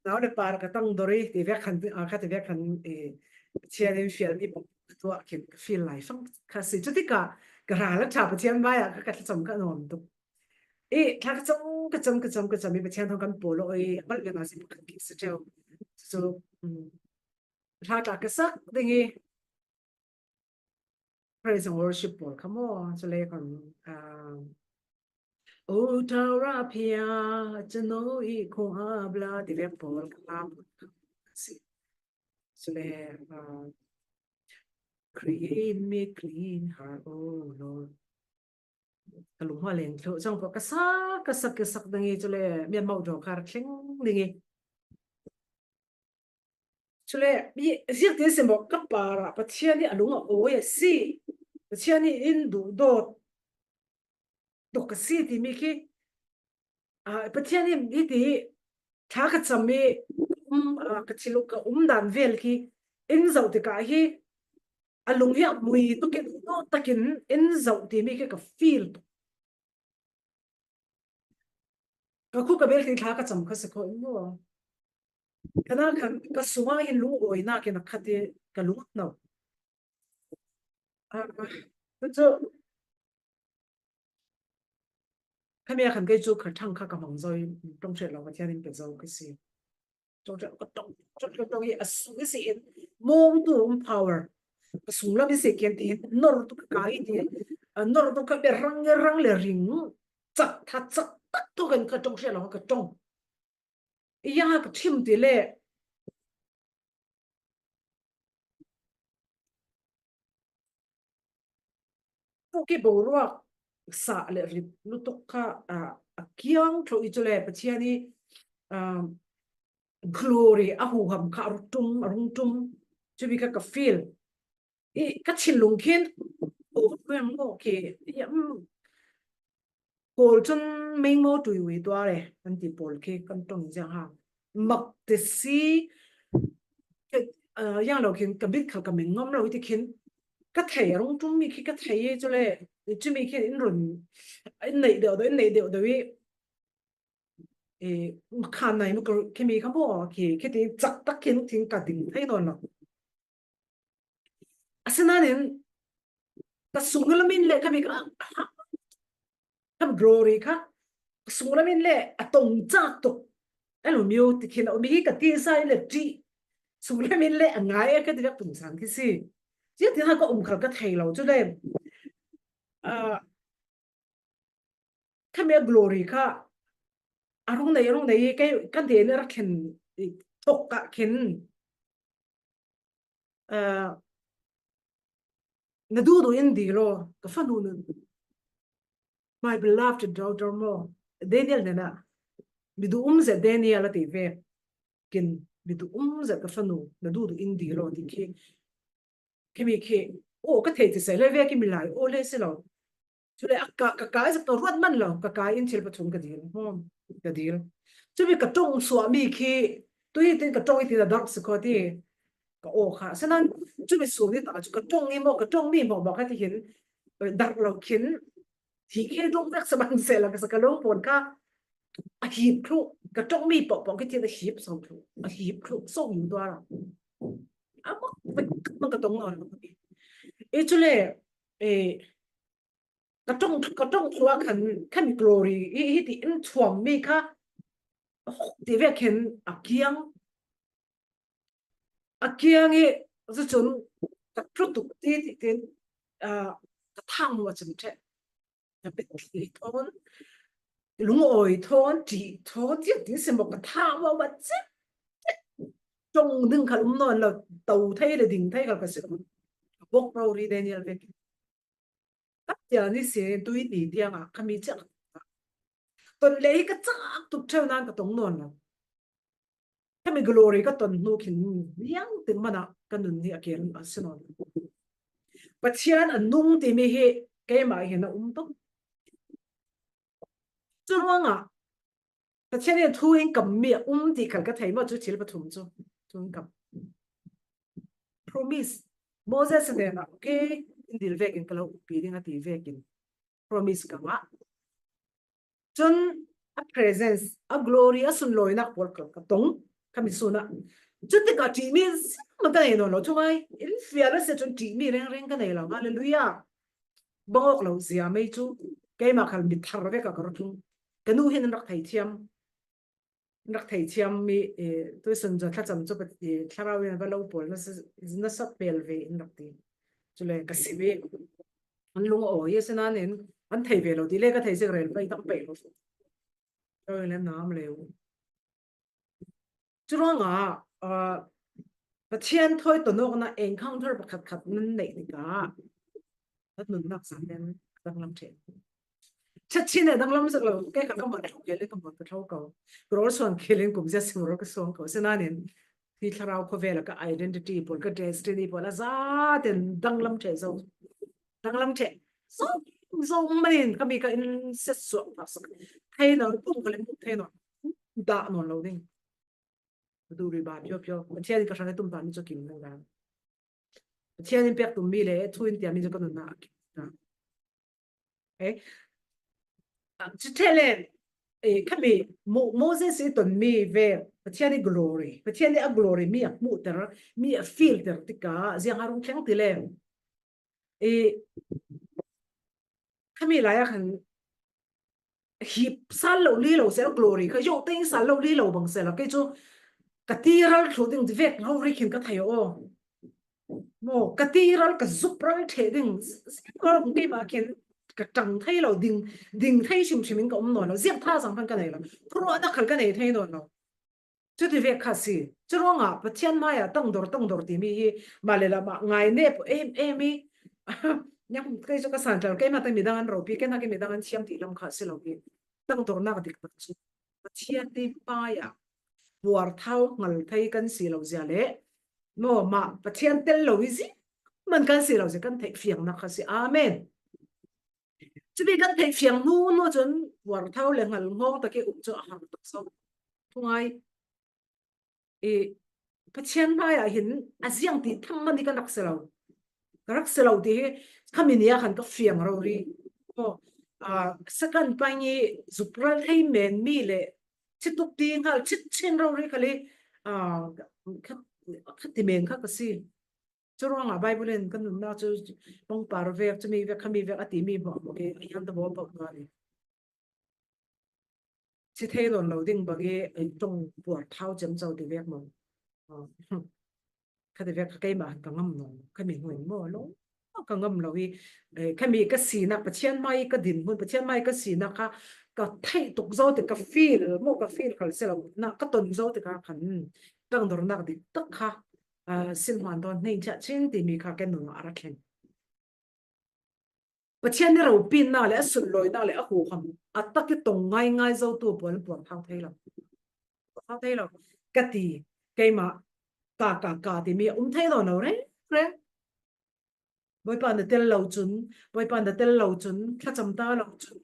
Nau le par ka tang dor i ti vek khan, a, ka ti vek khan, eh, Pathian in fial mi bawk ka tuah khin ka feel lai fang kha si. Cutikah ka ral a ṭha Pathian vai ah ka, ka thlacam ka nuam tuk. I thla ka cam, ka cam, ka cam, ka cam i Pathian thawng kan pawl aw i a palh vial a si pakhat ki si ṭheu. Chu, um, thla tla ka sak ding i praise and worship pawl kha maw, chu le kan, ah, O Tau Ra Phia, Chano i khua bla, ti vek pawl kha si. Chu le, ah, Create me clean heart, O Lord. Ka lung hua leng thlu, zong ko ka sak, ka sak, ka sak ding i chu le, mian mau dawk kar thleng ding i. Chu le, i, ziak tin si maw, ka parah Pathian hi a lung a awi a si. Pathian hi in duh dawt, dawk a si ti mi khi, a, Pathian hi, hi ti, thla ka cam i, um, a, ka thil ka um dan vel khi, in zoh tikah hi, a lung hi a mui tukin, dawt takin, in zoh ti mi khi ka feel tuk. Ka khu ka bel khi thla ka cam kha si kho in maw. Ka na khan ka sungah hin lungawi nak in a khat i ka lung no. Ah, chu khami a khan kei chu ka thang kha ka hmang zo i ṭong ṭheh lo Pathian in pe zo ka si. Ṭong ṭheh ka ṭong, ṭong, ṭong, ṭong i a sung i si in mawngtu um power. Ka sung lam i si kian ti in nor tu ka kai ti in, a, nor tu ka be rang, rang le ring. Chak, tha chak tak tu kan ka ṭong ṭheh lo ka ṭong. I yang a ka thim ti le. Pu ki boruak sa le rip lutuk kha, a, a kiang thlo i chu le Pathian i, um, glory a huham kha a rung tum, a rung tum. Chu bi kha ka feel. I ka thinlung khin, o, ko yang mo ke, ya, mm. Pawl chun meng mo tui ui tua le, an ti pawl khi kan ṭong ziang ha. Mak te si, ke, ah, yang lo khin ka bit khal ka meng ngam lo i ti khin. Ka thei a rung tum mi khi ka thei i chu le, chu mi khin in run, in nei deuh deuh, in nei deuh deuh i, e, khan nai mu ka khi mi kha mo khi, khi ti chak tak khin thing ka ding thei nawn lo. Asinanin, ka sung lamin le ka mi ka, ka mi glory kha, ka sung lamin le a tong chak tuk. A lu miu ti khin a um hi ka ti sa in le ti. Sung lamin le a ngai a ka ti vek tung sang ki si. Tia ti ha ka um khal ka thei lo chu le. Ah, khami a glory kha a rung nei, a rung nei, kei kan te ne ra khen, i, thok ka khen. Ah, na duh duh in dil aw, ka fanu na. My beloved daughter maw, Daniel nena. Mi duh um zet Daniel a ti ve. Kin mi duh um zet ka fanu, na duh duh in dil aw, ti khi. Khi mi khi, o, ka thei ti sai le ve khi mi lai, o le si lo. Chu le a ka, ka kai zak to ruat man lo, ka kai in thil pathum ka dil, hom, ka dil. Chu mi ka ṭong suah mi khi, tu hi tin ka ṭong i tin a dark si kho ti, ka aw kha. Sanan, chu mi suak ni ta, chu ka ṭong i maw, ka ṭong mi maw, maw ka ti hin, dark lo khin, hi khi dong vek sa bang se la ka sa ka lo pon kha, a hip thlu, ka ṭong mi pawh pawh khi tin a hip so thlu, a hip thlu, so yu dua la. A mak, mak, mak ka ṭong lo. I chu le, e, ka ṭong, ka ṭong thluah khan, khan glory, i, i ti in thuam mi kha, hok ti vek khin a kiang, a kiang i, Cucun ka tlu tuk ti ti tin, ah, ka thang hnu a cem ṭheh. Ka pet thli thawn, lungawi thawn, ṭih thawn, tiah ti si maw, ka thang hnu a cem ṭheh. Ṭong ding khal um nawn lo, to thei le ding thei khal ka si lo. Ka bawk rori Daniel vekin. Ka tia ni si tui ni tiangah ka mi ciah ton lei hi ka cak tuk ṭheu nan ka tong nawn lo. Ka mi glory ka ton hnu khin liang tin manah ka nun hi a kel a si nawn lo. Pathian a nung timi hi keimah hin a um tuk. Curuangah Pathian in thu in kam mi a um ti khal ka thei maw cu thil pathum cu. Thu in kam. Promise. Moses hnenah, okay, in dil vekin ka lo umpi ding a ti vekin promise ka ngah. Cun a presence, a glory, a sunlawinak pawl ka, ka tong, ka mitsunah. Cutikah ṭihmi ziangmah ka nei nawn lo, thungai in fial a si cun ṭihmi rengreng ka nei lo. Hallelujah. Bang awk lo zia mei cu keimah khal mit thar vek ah ka rak tlung. Ka nu hin an rak thei thiam. An rak thei thiam mi, eh, tuisun cu thlacam cu, eh, thlarau in va lo pawl nasa, nasa pel ve in rak ti. Cule ka si ve. An lung a awi a si nain an thei ve lo ti le ka thei zik rel pei tam pei lo. Awi le nam leu. Curuangah, ah, Pathian thawi ton awknak encounter pakhat khat nan neih tikah, nan nunnak zan len danglam ṭheh. Chat chin e danglam sak lo, kei kha ka mon ṭheu kei le ka mon ka ṭheu ko. Ka rawl suang kei le kum zia sim rawl ka suang ko. Sinain hi thlarau khawvel ah ka identity pawl, ka destiny pawl a zaten danglam ṭheh zo. Danglam ṭheh. Zo, zo manin ka mi ka in set suak tak sak. Thei nawn, kum ka le thei nawn. Dah nawn lo ding. Duri ba pio pio. Pathian in ka hrang e tum ta mi cu kim nang dan. Pathian in pek tum mi le thu in tia mi cu ka nunnak a kim ta. Eh? Ah, cu ṭheh le, eh, khami Mo-, Moses i ton mi ve, Pathian i glory, Pathian i a glory mi a hmuhter, mi a filter tikah ziang a rung thleng ti le. Eh, khami lai ah khan hip sal lo li lo sel glory, kha yo te in sal lo li lo bang sel, kei cu ka ti ral thlu ding vek lo ri khin ka thei aw. Maw, ka ti ral ka zup ral ṭheh ding, keimah khin ka ṭang thei lo ding, ding thei hrimhrim in ka um nawn lo, ziang tha zang khan ka nei lo, khuaruahnak khal ka nei thei nawn lo. Cuti vek kha si. Curuangah Pathian hmaiah tangdor, tangdor timi hi mah le lamah ngai nep em em i, nyam kei cu ka santlal, keimah te midang an ropi, keimah ke midang an thiam ti lam kha si lo hi. Tangdornak dik tak cu Pathian ti hmaiah puarthau hngal thei kan si lo zia le maw, mah Pathian tel lo i ziah man kan si lo zia kan theih fiangnak kha si. Amen. Cumi kan theih fiang hnu hnu cun puarthau le hngal ngawng tak i um cu a har tuk so. Thungai i Pathian hmaiah hin a ziang ti tham man i kan rak si lo. Ka rak si lo ti hi khami ni ah khan ka fiang rori. Aw, ah, second pang i zuk ral thei men mi le chituk ti hngal chit chin rori khal i, ah, kha, kha ti men kha ka si. Curuangah Bible in kan nunnak cu pangpar vek, cumi vek, khami vek a timi hmuahhmuah hi a hian ta bawl paoh hna hi. Si thei nawn lo ding bang i, eh, ṭong puarthau ciamco ti vek maw? Ah, kha ti vek kha keimah ka ngam nawn lo. Khami hnuai maw lo? Ka ngam lo i, eh, khami ka sinak, Pathian hmai ka dinhmun, Pathian hmai ka sinak kha ka theih tuk zo ti ka feel maw, ka feel khal si lo. Na ka ton zo ti kha khan tangdornak dik tak kha, ah, sinhman tawn hnein chiah chin timi kha ken nunah a ra thleng. Pathian i ropitnak le a sunlawinak le a huham a tak i tong ngaingai zotu pawl in puarthau thei lo. Puarthau thei lo. Ka ti, keimah ka, ka, ka timi a um thei nawn lo reng reng. Bawipa na tel lo cun, Bawipa na tel lo cun, thlacam ta lo cun,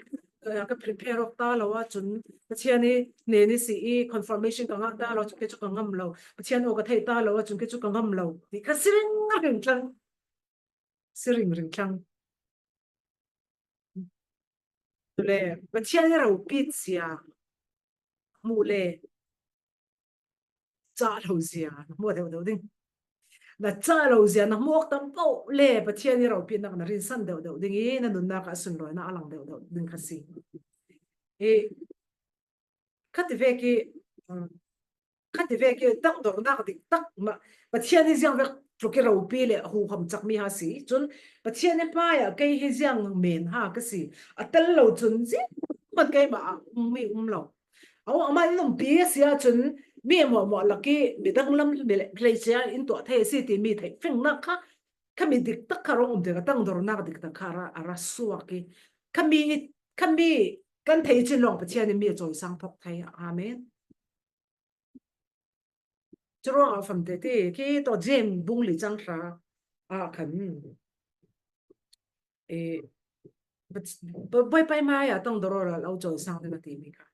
eh, ka prepare awk ta lo ahcun, Pathian i hnen i si i confirmation ka ngah ta lo cun, kei cu ka ngam lo. Pathian aw ka theih ta lo ahcun, kei cu ka ngam lo. Ti kha si ringring thlang. Si ringring thlang. Cule, Pathian i ropit sia hmuh le cah lo zia na hmuh deuh deuh ding. Na cah lo zia na hmuh awk tam paoh le Pathian i ropitnak na rinsan deuh deuh ding i na nunnak ah sunlawinak a lang deuh deuh ding kha si. I, khati vek i, um, khati vek i tangdornak dik tak mah Pathian i ziang vek tluk i ropi le hukham chak mi ha si. Chun Pathian i hmai ah kei hi ziang men ha ka si. A tel lo chun ziang man keimah ah um mi um lo. Au, amah in umpi a si ah chun mi muahmuah lak i midang lam hleichia in tuah thei a si ti mi theih fengnak kha, kha mi dik tak kha rong um te ka tangdornak dik tak kha a ra, a ra suak i. Kha mi, kha mi kan thei chin lawng Pathian in mi a cawisang thawk thei. Amen. Curuang a famte ti khi tawh James bung li cang hra a khan, e, Bawipa i hmai ah tangdor awla lo cawisang ding a ti mi kha.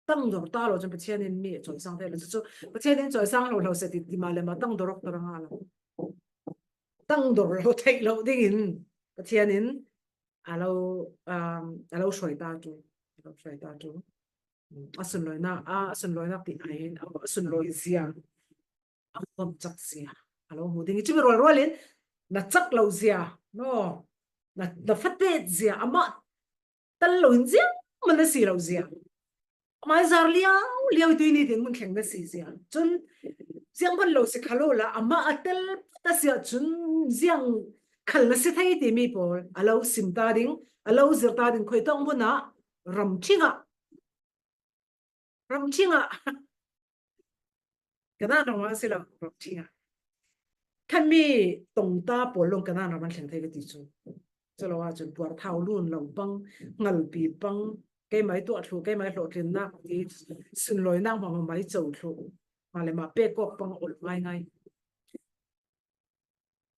Tangdor ta lo cun Pathian in mi cawisang thei lo. Cu, cu Pathian in cawisang lo lo se ti, ti mah le mah tangdor awk ta rang a lo. Tangdor lo theih lo dingin Pathian in a lo, um, a lo hruai ta cu, a lo hruai ta cu. A sunlawinak, a, a sunlawinak ti ai hin, a sunlawi zia, a huam cak zia a lo hmu ding i cumi rualrual in na cak lo zia, no, na, na fatet zia, amah tal lo in ziang man a si lo zia, amah zar liau liau i tui nitin hmun thleng na si zia. Cun ziang man lo si kha lo la, amah a tel ta si ah cun ziang khal na si thei timi pawl a lo sim ta ding, a lo zir ta ding, khoi tawng hmun ah, ram thing ah, ram thing ah. Kanaan ram ah si lo, ram thing ah. Khan mi tongta pawl lawng Kanaan ram an thleng thei ka ti cu. Cu lo ah cun puarthau lun lo pang, ngalpi pang, keimah i tuah thluh, keimah i hlawhtlinnak ti, sunlawinak hmang hmang i co thluh. Mah le mah pek awk pang a olh ngaingai.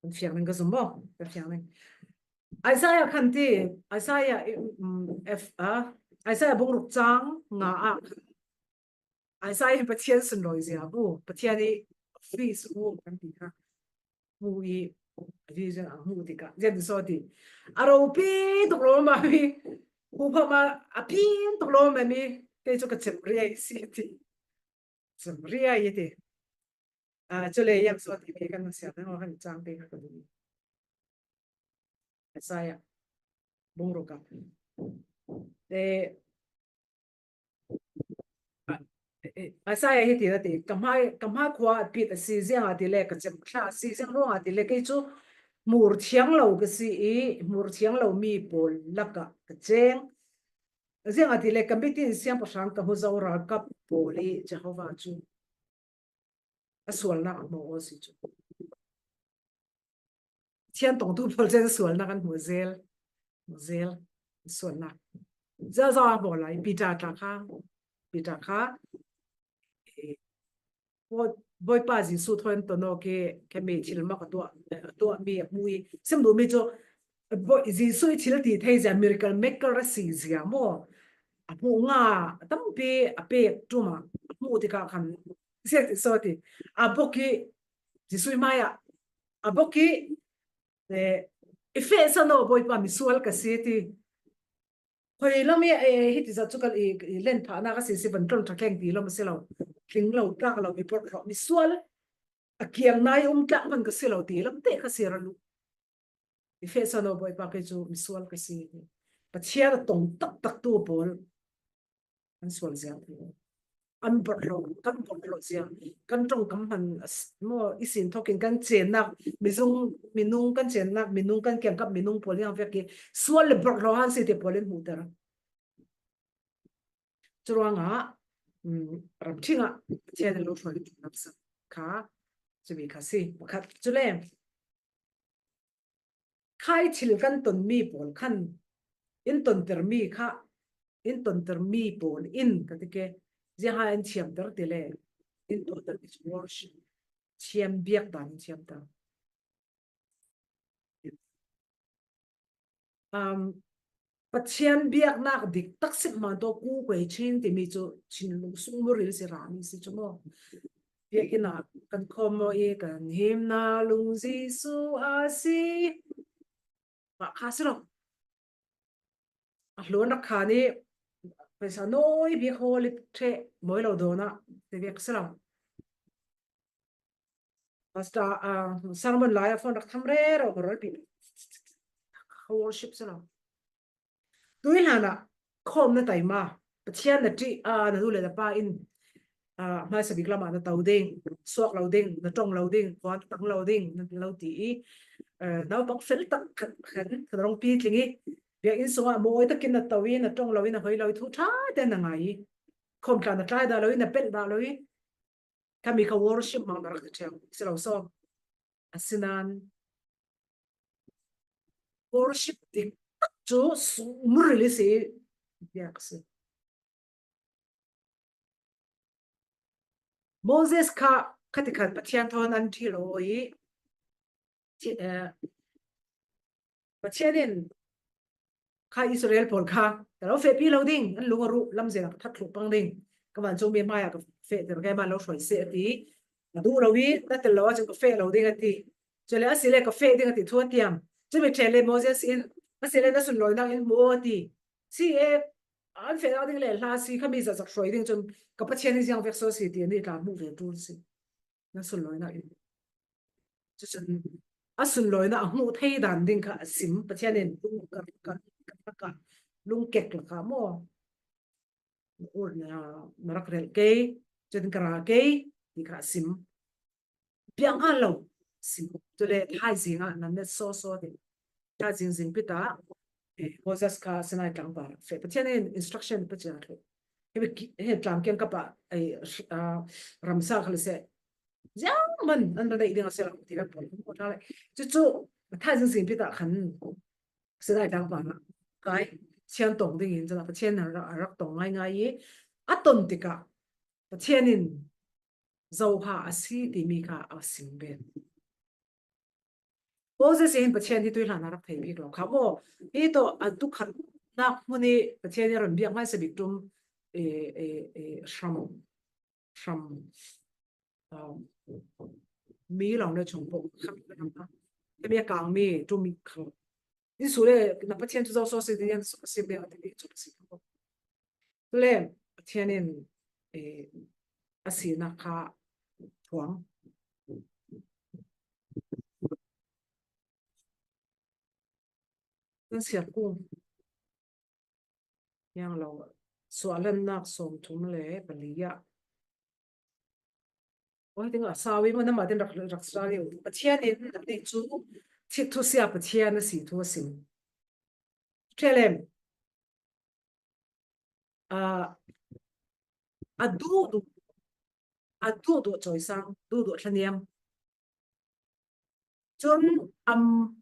Kan fiang ning ka zum maw? Kan fiang ning. Isaiah khan ti, Isaiah, um, F, ah, Isaiah bung ruk cang nga ah khan, Isaiah hi Pathian sunlawi zia bu, Pathian i office bu kan ti kha. Bu i vision a hmuh tikah, zian ti saw ti. A ropi tuk lo ma mi, bu pha ma a pin tuk lo ma mi, kei cu ka cem ria i si ti. Cem ria i ti. Ah, cu le yang saw ti mi kan siam na kan cang te ka duh. Isaiah bung ruk ah. Te, ah, eh, Isaiah hi ti na ti, ka hmai, ka hmai khua a pit a si, ziangahtile ka cem thla a si, ziang ruangahtile kei cu hmur thiang lo ka si i, hmur thiang lo mi pawl lakah ka ceng. Ziangahtile ka mit in siangpahrang ka hmu zo ralkap pawl i Jehovah cu a sualnak a hmu aw si cu. Pathian tongtu pawl cun sualnak an hmu zel, hmu zel, sualnak. Zaza a hmu lai, Peter tla kha, Peter kha, eh, Bawi-, Bawipa Jesuh thawn ton awk i, khe mi thil mak a tuah, a tuah mi a hmu i, sim duh mi cu, Bawi-, Jesuh i thil ti thei zia, miracle maker a si zia maw? A hmuh nga, a tampi a pek ṭum ah, a hmuh tikah khan, siat ti saw ti. A bok i, Jesuh i hmai ah, a bok i, eh, i feh san aw Bawipa, misual ka si ti. Hoi lam i, eh, hiti zat cu kan i, i len phahnak a si si van tlon ṭha thleng ti lam a si lo. Tling lo, tlak lo, mi porh lo, misual. A kiang nai um tlak man ka si lo ti lam te ka si ra lu. I feh san aw Bawipa, kei cu misual ka si. Pathian a tong taktak tu pawl an sual ziang ti. An borhlo, kan borhlo ziang. Kan ṭong kan hman, as-, maw, i sin thawkin kan cennak, mizung, minung kan cennak, minung kan kiangkap, minung pawl ziang vek i sual le borhlo han si ti pawl in hmuhter. Curuangah, um, ramṭhing ah Pathian in lo hruai lam sak kha, cumi kha si. Pakhat cu le, khai thil kan tonmi pawl khan, in tontermi kha, in tontermi pawl in ka ti ke, ziaha in thiamter ti le, in tontermi cu worship, thiam biak dan in thiamter. Um, Pathian biaknak dik tak si hman tawh ku kuai chin timi cu thinlung sung muril si rami si cu maw? Biakinn ah kan khawm maw i kan himnak lung Jesuh a si. Mah kha si lo. A hlun rak kha nih phaisa nawi bik hawl i ṭheh mawi lo dawn ah ti bik si lo. Pastor, ah, sermon lai a phone rak tham rero ka rualpi. Worship si lo. Tui hlan ah khawm na taima, Pathian na ṭih a, na nu le na pa in ah, hmaisa bik lamah na to ding, suak lo ding, na ṭong lo ding, khua na tang lo ding, na lo ti i, eh, naupang fel tak khat khan ka rong pi tling i, biakinn sungah mawi takin na to i, na ṭong lo i, na hoi lo i, thu ṭha te na ngai i, khawm tla na tlai dah lo i, na pelh dah lo i, khami kha worship mah na rak ti ṭheu si lo saw. Asinan worship dik tak chu sumur rili si biak si. Moses kha khati khan Pathian thawn an ṭhi lo i, thi-, eh, Pathian in kha Israel pawl kha ka lo fehpi lo ding, an lung a ruh lamzia ka that thluk pang ding, ka vancung mi hmaiah ka feh tir ka man lo hruai seh a ti. A duh lo i, na tel lo a cun ka feh lo ding a ti. Cule a si le ka feh ding a ti thu a tiam. Cumi ṭhen le Moses in, a si le na sunlawinak in hmu aw a ti. Si e, an fehnak ding le hla si khami zahzah hruai ding cun ka Pathian hi ziang vek so si ti, ni tla hmuh ve ṭul si. Na sunlawinak in. Cucun a sunlawinak a hmuh thei dan ding kha a sim. Pathian in lung ka, ka, ka, ka lungkek lakah maw? Na ur na, na rak relh kei, cun ka ra kei, ti kha a sim. Biak hnga lo sim. Cule thaizing ah nan met sawsaw ding. Thaizing zingpi ta, eh, Moses kha Sinai tlangval feh. Pathian in instruction Pathian a tluk. Hemi ki-, he tlang kiang kapa, eh, ah, ramsa kha le se. Ziang man an ra dei ding a se lo ti kan pawl. Cucu thaizing zingpi ta khan Sinai tlangval ah kai Pathian tong dingin cun Pathian a rak, a rak tong ngaingai i a ton tikah Pathian in zo ha a si timi kha a sim ve. Moses in Pathian hi tuihlan a rak thei bik lo kha maw? Hi tawh a tukhatnak hmun i Pathian i ron biak hmaisa bik ṭum, e, e, e, hram, hram, um, mi lawng le chung paoh kha, hemi a kangmi ṭum kha. Insu le na Pathian cu zo so si ti, so si ti, a ti cu si. Cule Pathian in, eh, a sinak kha phuang. Kan siar kung. Yang lo, suahlannak sawmthum le pali ah. Awi ding a sau i, nanmah tin rak, rak sa lio. Pathian in, nannih cu thit thusia Pathian a si thu a sim. Ṭhialem, a, a duhduh, a duhduh cawisang, duhduh thlaniam. Cun, am,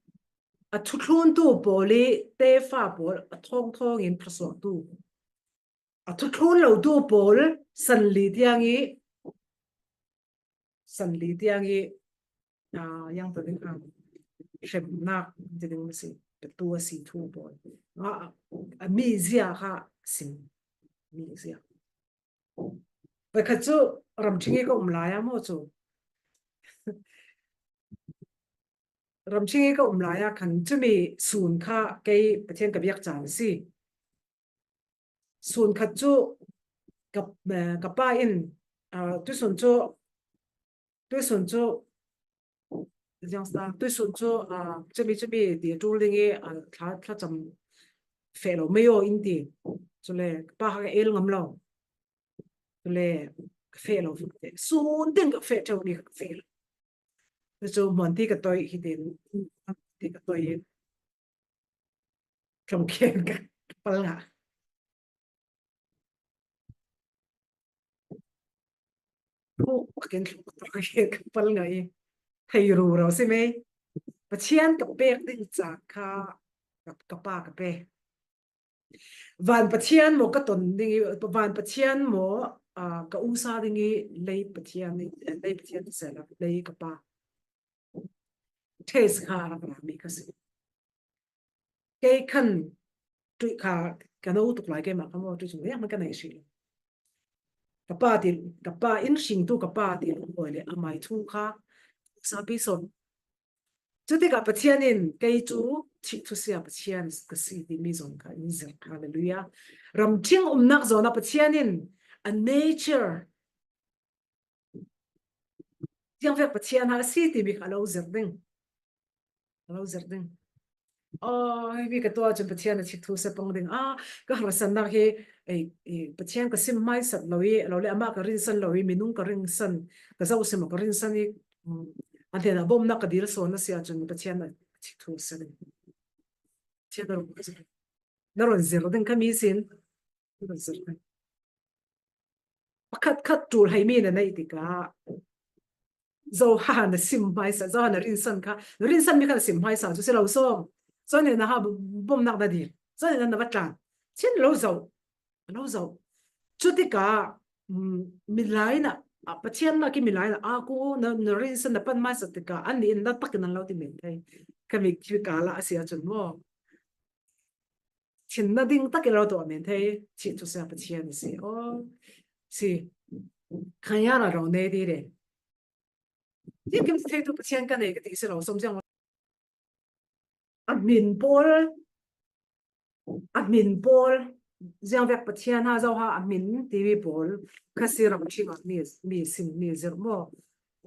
a thuthluntu pawl i tefa pawl a thawngthawng in phlasuaktu, a thuthlun lotu pawl sanli tiang i, sanli tiang i, aa, yang ta ding a hremnak ti ding a si, petu a si thu pawl. A, a mizia kha sim, mizia. Pakhat cu ramṭhing i ka um lai ah maw cu? Ramṭhing i ka um lai ah khan cumi sun kha kei Pathian ka biak caan a si. Sun khat cu ka, eh, ka pa in, ah, tuisun cu, tuisun cu, ziang sa, tuisun cu, ah, cumi, cumi ti a ṭul ding i, ah, thla, thlacam feh lo mei aw in ti. Cule ka pa kha ka el ngam lo. Cule ka feh lo, sun ding ka feh ṭheu ni ka feh lo. Cucu hmuan ti ka toih hi tin, ti ka toih in tlawmkhian ka pal ngah. Thu pakin tlawmkhian ka pal ngah i thei ruro si mei. Pathian ka pek ding caan kha ka, ka pa ka pe. Van Pathian maw ka ton ding i, Van Pathian maw, ah, ka usa ding i lei Pathian i, lei Pathian sehla lei ka pa. Ṭhei si kha a rak rami ka si. Kei khan ṭuih kha ka no tuk lai keimah kha maw ṭuih chung riak man ka nei si lo. Ka pa ti, ka pa in hringtu ka pa ti lo le amai thu kha usa pi son. Cutikah Pathian in kei cu thih thusia Pathian ka si timi zong kha in zirh. Hallelujah. Ramṭhing umnak zawn ah Pathian in a nature, ziangvek Pathian ha a si timi kha a lo zirh ding. A lo zirh ding. Aw, hipi ka tuah cun Pathian a thih thu si pang ding. Ah, ka harsatnak hi, ei, ei, Pathian ka sim hmaisat lo i, lo le amah ka rinsan lo i, minung ka rinsan, ka zoh sim ka rinsan i, um, a hnenah bawmhnak ka dil sawn a si ahcun Pathian a chik thu a si. Pathian a rung na run zir ding kha mi sin. Na run zir ding. Pakhat khat ṭul hei mi na neih tikah Johan na sim hmaisa, Johan na rinsan kha, na rinsan mi kha na sim hmaisa cu si lo sawm. Johan na ha bawmhnak na dil. Johan na va tlan. Chin lo zoh. Lo zoh. Cutikah, um, milai na, ah, Pathian na ki milai na, a ku na, na rinsan na pan hmaisa tikah, an nih in na takin an lo ti men thei. Ka mik thil ka la a si ahcun maw? Thin na ding takin lo tuah men thei, chih cu sia Pathian a si. Oh, si. Khaya ra rau ne di re. Ti kim thei tu Pathian ka nei ka ti si lo, som ziang. A hmin pawl, a hmin pawl, ziang vek Pathian ha zo ha a hmin ti mi pawl, kha si ram chim a mi, mi sin, mi zir maw.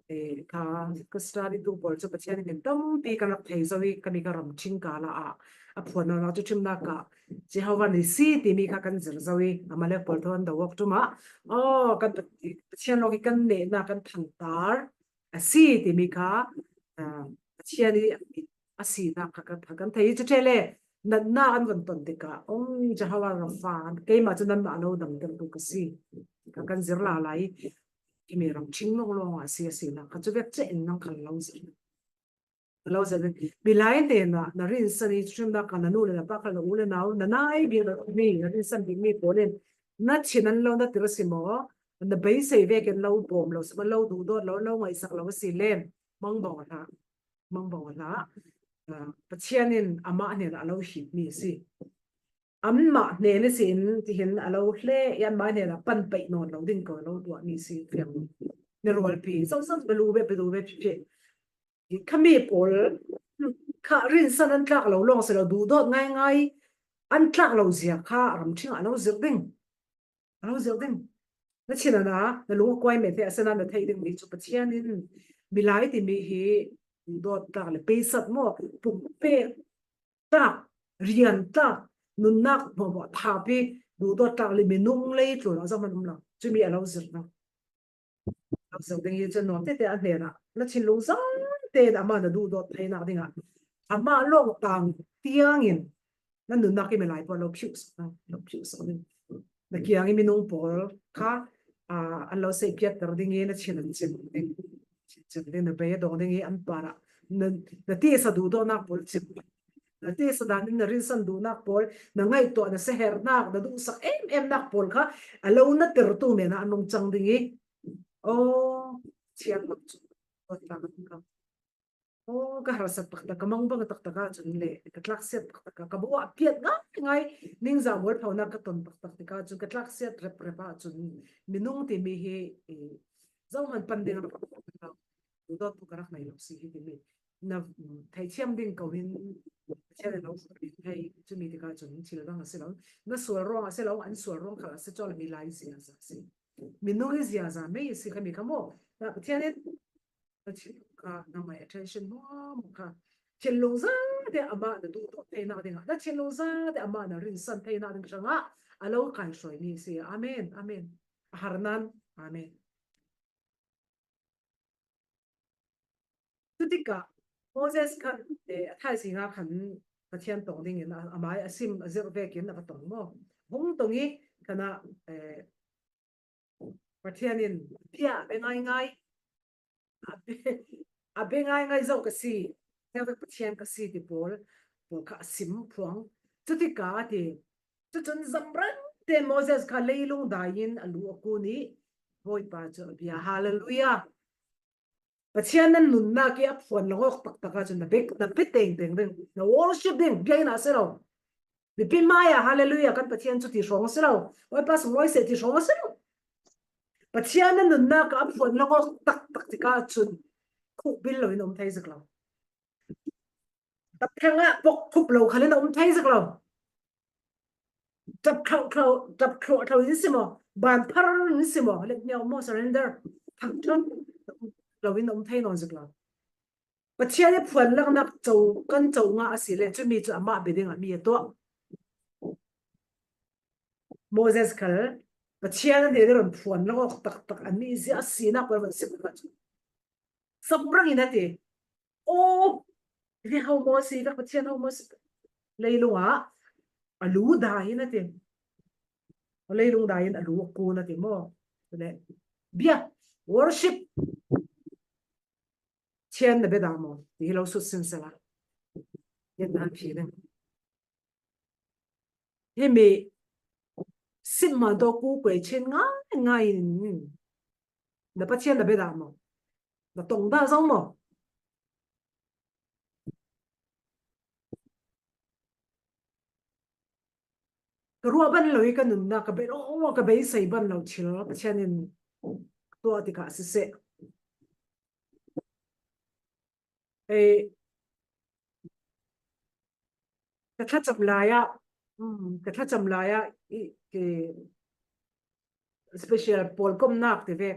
Eh, kha, ka study tu pawl cu Pathian min tampi kan rak thei zo i, ka mi ka ram chim ka la ah, a phuan nak cu chimnak ah, Jehovah Nissi timi kha kan zir zo i, Amalek pawl thawn do awk ṭum ah, oh, kan Pat-, Pathian lawng i kan nehnak kan thantar a si timi kha, ah, Pathian i a sinak kha kan, kan thei i, cu ṭheh le natnak an vun ton tikah, um, Jehovah Rapha, keimah cu nanmah lo damtertu ka si, ka kan zir la lai. Kimi ram chim lawng lawng a si, a sinak kha cu vek ceh in nang khan lo zir. Lo zir ding. Milai hnenah na rinsan i, chimnak ah na nu le na pa kha, na u le nau, na nai bik mi, na rinsan bik mi pawl in na thin an lo na tir si maw? Na beisei vekin lo bawm lo si maw? Lo duhdawt lo, lo ngaihsak lo a si len, mangbawng a hlah. Mangbawng a hlah. Ah, Pathian in amah hnenah a lo hip mi a si. Anmah hnen ihsin tihin a lo hleh i, anmah hnenah pan peih nawn lo ding ko lo tuahmi si fiang. Mirualpi, zohzoh, bialu bia, bialu bia, pi, pi. Khami pawl kha rinsan an tlak lo lawng si lo, duhdawt ngaingai an tlak lo zia kha a ram chim a lo zir ding. A lo zir ding. Na chin a na, na lung a kuai men thei, a sana na theih ding mi cu Pathian in milai timi hi duhdawt tlak le peisat maw, pumpe tlak, rian tlak, nunnak hmuahhmuah thap i duhdawt tlak le minung lei tlun ah zohman um lo. Cumi a lo zir lo. Lo zir ding hi cun nuam tete a hnenah na thinlung zong tein amah na duhdawt theinak dingah amah lawng tang tiangin na nunnak i milai pawl lo phiuhsak, lo phiuhsak ding. Na kiang i minung pawl kha, aa, an lo seihpiatter ding i na thin an cim ding. Cim ding, na bei a dong ding i an parah na, na tisa duhdawtnak pawl cim. Na tisa dan in na rinsan duhnak pawl, na ngaihtuah, na seherhnak, na duhsak em emnak pawl kha a lo na tertu men ah an nung cang ding i, aw, thiang mak cu. Aw, ka harsat taktak, ka mangbang taktak ah cun le, ka tlaksiat taktak ah, ka buah piat ngaingai, ningzah mualphonak ka ton taktak tikah cun, ka tlaksiat reprep ah cun, minung timi hi, eh, zohman pan ding a rak duhdawttu ka rak ngei lo si hi timi. Na, mm, theithiam ding ko hin, Pathian a lo hei, cumi tikah cun thil dang a si lo. Na sual ruang a si lo, an sual ruang khal a si, cawlmi lai ziaza a si. Minung i ziaza mei a si khami kha maw? Na Pathian in na thinlung kha, nangmah attention hmuahhmuah kha, thinlung zate amah na duhdawt theinak dingah, na thinlung zate amah na rinsan theinak ding hrangah a lo kaihruaimi a si. Amen, amen. A har nan, amen. Cutikah Moses khan, eh, a thaizing ah khan Pathian tong dingin a, a mai a sim, a zirh vekin a va tong maw? Hung tong i khan ah, eh, Pathian in bia a bia ngaingai, a bia, a bia ngaingai zo ka si, ziangvek Pathian ka si ti pawl, pawl kha a sim phuang. Cutikah a ti, cucun zamrang tein Moses kha leilung dai in a lu a kun i Bawipa cu a bia. Hallelujah! Pathian nan nunnak i a phuan lo awk taktak ah cun na bia, na bia tengteng ding, na worship ding, bia in a si lo. Mipi hmai ah, hallelujah, kan Pathian cu ti hrawng a si lo. Bawipa sunglawi seh ti hrawng a si lo. Pathian nan nunnak ah a phuan lo awk taktak tikah cun khukbil lo in um thei zik lo. Tapheng ah pok khup lo khal in a um thei zik lo. Tap thlo thlo, tap thlo thlo in si maw, ban phar in si maw, let me out maw, surrender. Thang thang lo in um thei nawn zik lo. Pathian i phuan laknak co, kan co ngah a si le, cumi cu amah bia dingah mi a tuah. Moses khal Pathian an he deuh an phuan lawk taktak an ni zia a sinak pal van sim kha chu. Samrang in a ti. Oh, ve hau Moses, vek Pathian hau Moses. Leilung ah a lu dai in a ti. Leilung dai in a lu a kun a ti maw. Le bia worship. Pathian na bia dah maw? Ti hi lo sut sin sela. Yan na phi ding. Himi sim man to ku kwe chin ngai ngai in. Na Pathian na bia dah maw? Na tong dah zong maw? Ka ruah ban lo i ka nunna ka bei lo ka bei sei ban lo thil Pathian in tua ti ka sise. Ei, ka thlacham lai ah, um, ka thlacham lai ah i, i special pawl kom nak ti ve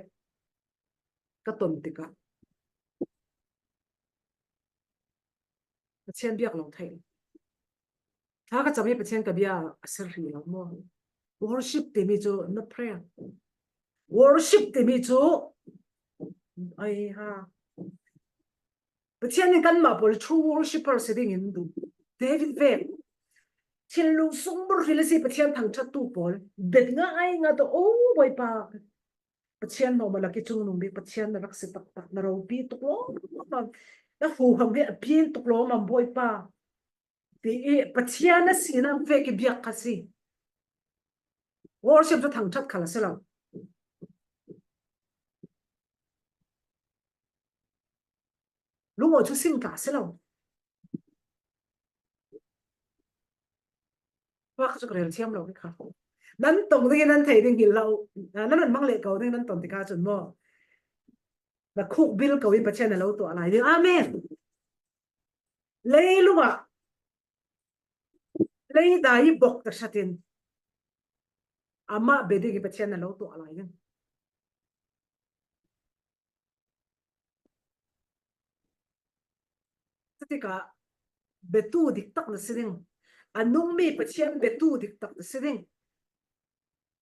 ka ton ti ka. Pathian biak lo thei. Thla ka cham hi Pathian ka bia a ser ri lo maw? Worship ti mi chu na prayer. Worship ti mi chu ai ha. Pathian in kan ma pawl true worshipper si ding in du. David ve. Thil lu sung bur ri le si Pathian thang chat tu pawl. Bet nga ai nga to oh boy pa. Pathian no ma la ki chung nung bi Pathian na rak si tak tak na ro pi tuk lo. Na hu ham he a pin tuk lo mam boy pa. Ti i Pathian a si na ve ki biak ka si. Worship chu thang chat khala si lo. Lungo chu sim ta si lo. Wa ka chu ka rel thiam lo ni kha. Nan tong ding nan thei ding hi lo. Nan nan mang le ko ding nan ton ti ka chun maw. Na khuk bil ko in Pathian na lo to alai ding. Amen. Leilung ah lei dai bok ta satin. Ama be ding Pathian na lo to alai ding. Tika betu dik tak na si ding. A nung mi Pathian betu dik tak na si ding.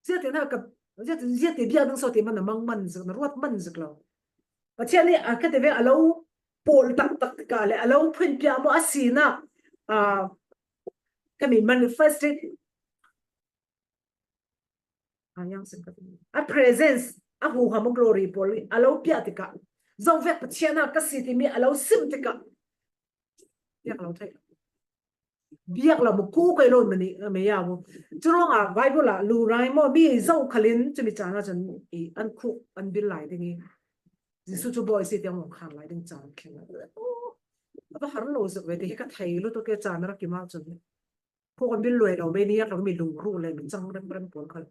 Zia ti na ka zia ti zia ti bia ding so ti man na mang man zik na ruat man zik lo. Pathian ni a ka te ve a lo pol tak tak ka le a lo phin pia mo a si na a ka mi manifest a yang sin ka a presence a hu ha mo glory pol a lo pia ti ka. Zong vek Pathian a ka si ti mi a lo sim ti ka. Biak lo thei. Biak lo mo ku kai lo mani me ya mo. Churong a Bible a lu rai mo bi zo khalin chumi chana chan i an khu an bil lai ding i. Jisu chu boy si tiang mo khan lai ding chan khin. Aba har lo zuk ve ti ka thei lo to ke chan ra ki ma chun. Khu kan bil luai lo me ni yak lo mi lung ru le mi chang rem rem pon khal.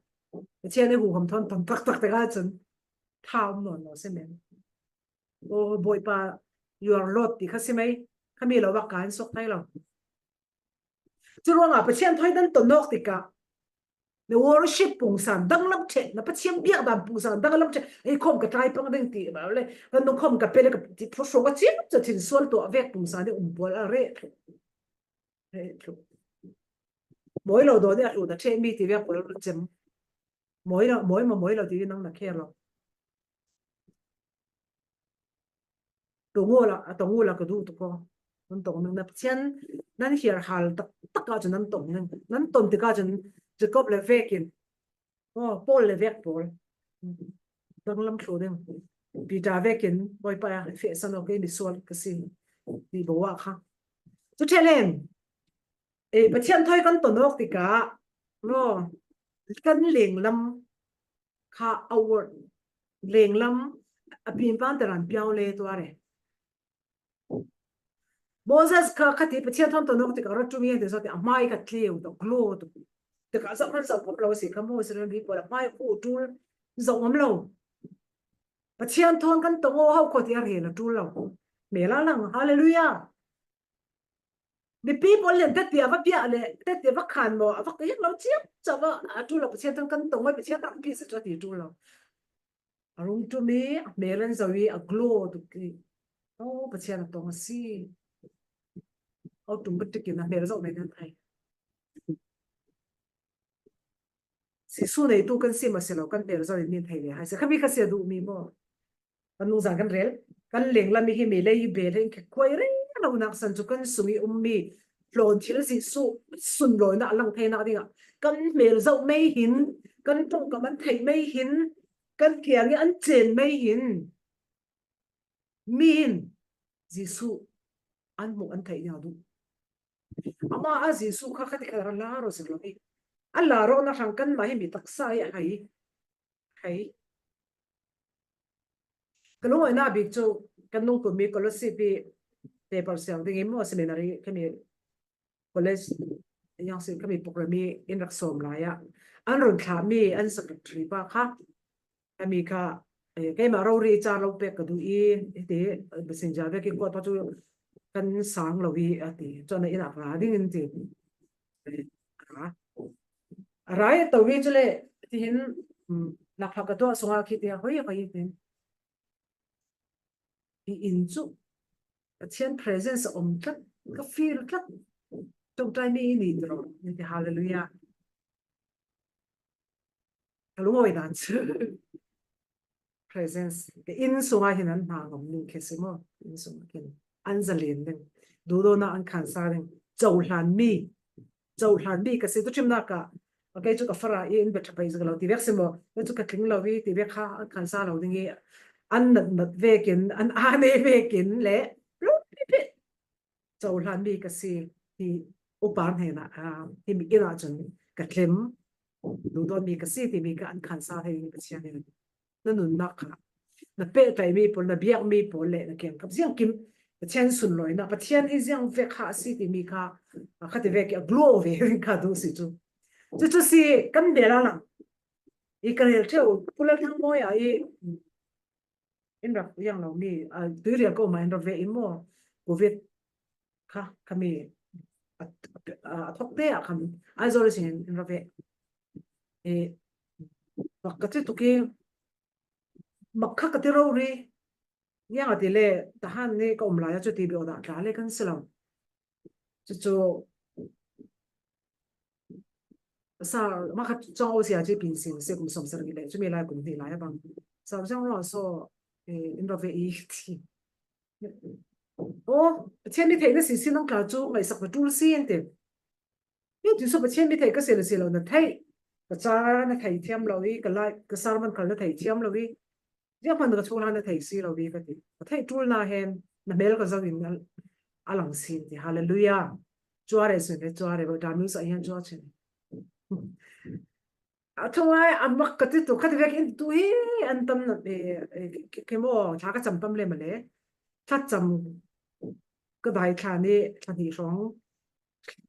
Chia ne hu ham thon ton tak tak te ka chun. Tham no no se men. O boy pa, you are Lord ti kha si mai. Kha mi lo bak kan sok thai lo. Churuanga Pathian thoi dan ton nok ti ka. Na worship pungsan dang lam che, na Pathian biak dan pungsan dang lam che. Ei khom ka trai pang ding ti ba le. Kan nung khom ka pele ka ti phu so ka chim cha thin sual to a vek pungsan ni um pol a re. He thu. Moi lo do ni a thu na che mi ti ve ko lo chem. Moi lo, moi ma moi lo ti nang na khe lo. Tongu la, a tongu la ka du tu ko. Nan tong nang na chen nan hiar hal tak tak ka chun nan tong nang. Nan ton ti ka chun Jacob le vekin. Oh, Paul le vek Paul. Dang lam thlo ding. Peter vekin, boy pa ya, fe san ok, ni sual ka sin. Ni bo wa kha. Chu thelen. E, Pathian thoi kan to nok ti ka. No. Kan leng lam kha award. Leng lam a pin pan te ran piau le to are. Moses kha khati Pathian thon to nok ti ka ra tu mi te so ti a mai ka tliu to glo to. Te ka sa ran sa pop lo si ka Moses ran bi ko la mai ko tul zo ngam lo. Pathian thon kan to ngo hau ko ti a re la tul lo. Me la lang hallelujah. Mipi pawl lian tete a va pia le tete va khan maw a va ka hiak lo chiam cha va a tul lo Pathian thon kan to ngoi Pathian thon pi sa cha ti tul lo. A rung tu mi a hmel an zo i a glo tu ki. Oh, Pathian a tong a si. Au tum ba tikin a hmel zo mai nan thai. Jesu neitu kan si mah si lo, kan hmel zo in min thei ve hai si. Khami kha sia duh mi maw. Kan nungzan kan rel, kan lenglam i hi mi lei i bel hi in khe kuai rei lo nak san chu kan sung i um mi hlawn thil Jesu sunlawina a lang thei nak dingah kan hmel zo mei hin, kan ṭawngkam an theih mei hin, kan kiang i an chen mei hin, mi in Jesu an hmuh an theih nia duh. Ama a Jesu kha khati kha la rawh si lo hi. A la rawhna hrang kan mah hi mi taksa hi a hai. Hai. Ka lungawina bik chu kan nungpum mi Colossae pi paper siang ding i maw seminary khami college yang si khami program i in rak sawm lai ah an run thlah mi an secretary pa kha. Khami kha, eh, keimah rori cha lo pek ka duh i, hiti, messenger vek i kuat pa chu kan sang lo i, a ti. Chuan a in ah ra ding in ti. Eh, a ra. A ra i to i chu le, ti hin, um, na pha ka tuah sunga khi ti a hoi, hoi i tin. I in chu, Pathian presence a awm tlat, ka feel tlat. Ṭawngṭai mi i ni tawh, ni ti hallelujah. Ka lungawi dan chu. Presence. Ka in sunga hin an hna ngam ning khe si maw. In sunga hin. An zalen ding. Duhdawna an khansa ding. Cohlan mi. Cohlan mi ka si tu ṭhimna ka. A kei chu ka fara i in bet ṭha pei zak lo ti vek si maw. Kei chu ka tling lo i ti vek kha an khansa lo ding i. An nat nat vekin, an a nei vekin le. Lu pi pi. Cohlan mi ka si hi upa hnenah, ah, hi mi inah chun ka thlem. Duhdawn mi ka si ti mi ka an khansa thei Pathian in. Na nunnak kha. Na peh tlai mi pawl, na biak mi pawl le na kiang kap ziang kim. Pathian sunlawina, Pathian hi ziang vek kha a si ti mi kha, ah, khati vek a glow ve kha duh si chu. Chu chu si kan bel a lang. I ka rel ṭheu, Pu Lalthangmawia i, in rak ziang lo mi, a, Tuirial ko ma in rak ve in maw, covid kha, khami, a, a, a thawk te ah khami, Aizawl sin in rak ve. E, mak ka ti tuk i, mak kha ka ti rori, ziang a ti le, Tahan ni ka um lai a chu ti bi aw dah tla le kan si lo. Chu chu, Sir, ma khat chawng O C R G pin sin se kum sawm sarih le, chumi lai kum hnih lai a bang. Sir, chawng ro so, eh, in ro ve i ti. O, Pathian mi theihna si si nang tla chu ngaihsak na tul si an ti. Yo ti so Pathian mi theih ka si lo si lo na theih. Ka cha na thei thiam lo i, ka lai, ka sermon kal na thei thiam lo i. Ziah hman ka chunga na thei si lo i ka ti. Ka theih tul na hen, na hmel ka zau in a, a lang sin ti. Hallelujah. Chuare sin le, chuare bo, Daniel sa hian chua chin. A thungai, a mak ka ti tu, ka ti vek in tu hi, an tam na, e, e, ke, ke mo, thla ka cham tam le ma le. Thla cham ka dai thla ni, thla ni hrong.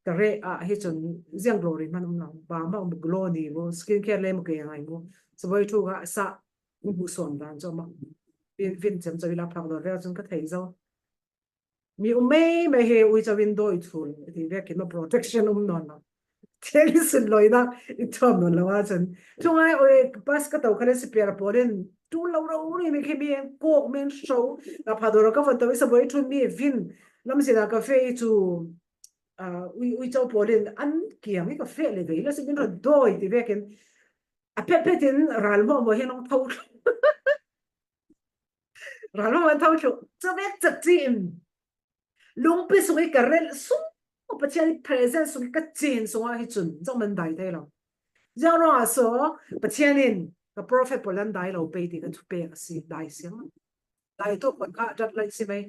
Ka re a hi chun ziang glory man um lo. Ba ma um glow ni bo, skin care le mo ke ngai bo. Saboi thu ga sa, bu suam dan cho ma. Vin, vin chem cho i la phak lo re chun ka thei zo. Mi um mai mai he ui cho window i thul. Ti vek in ma protection um non lo. Thil i sin lo i na, i thuam non lo a chun. Thungai oi, bus ka to ka le si per pawlin. Tu lo ro ri mi khi mi en kok men show. Ka pha do ro ka von to i saboi thu mi vin. Lam si na ka fe i chu. Ah, ui, ui chau pawlin an kiang i ka fe le vei la si min ro doi ti vekin. A phet phet in ral mo mo hi nong tho. Ral mo mo tho chu. Chu vek chat chi in. Lungpi sung i ka rel sung. Pathian i presence sung i ka chin sung a hi chun. Zong man dai thei lo. Zong ro a so. Pathian in ka prophet pawl an dai lo pe ti ka thu pe ka si dai siang. Dai tu pawl kha dat lai si mai.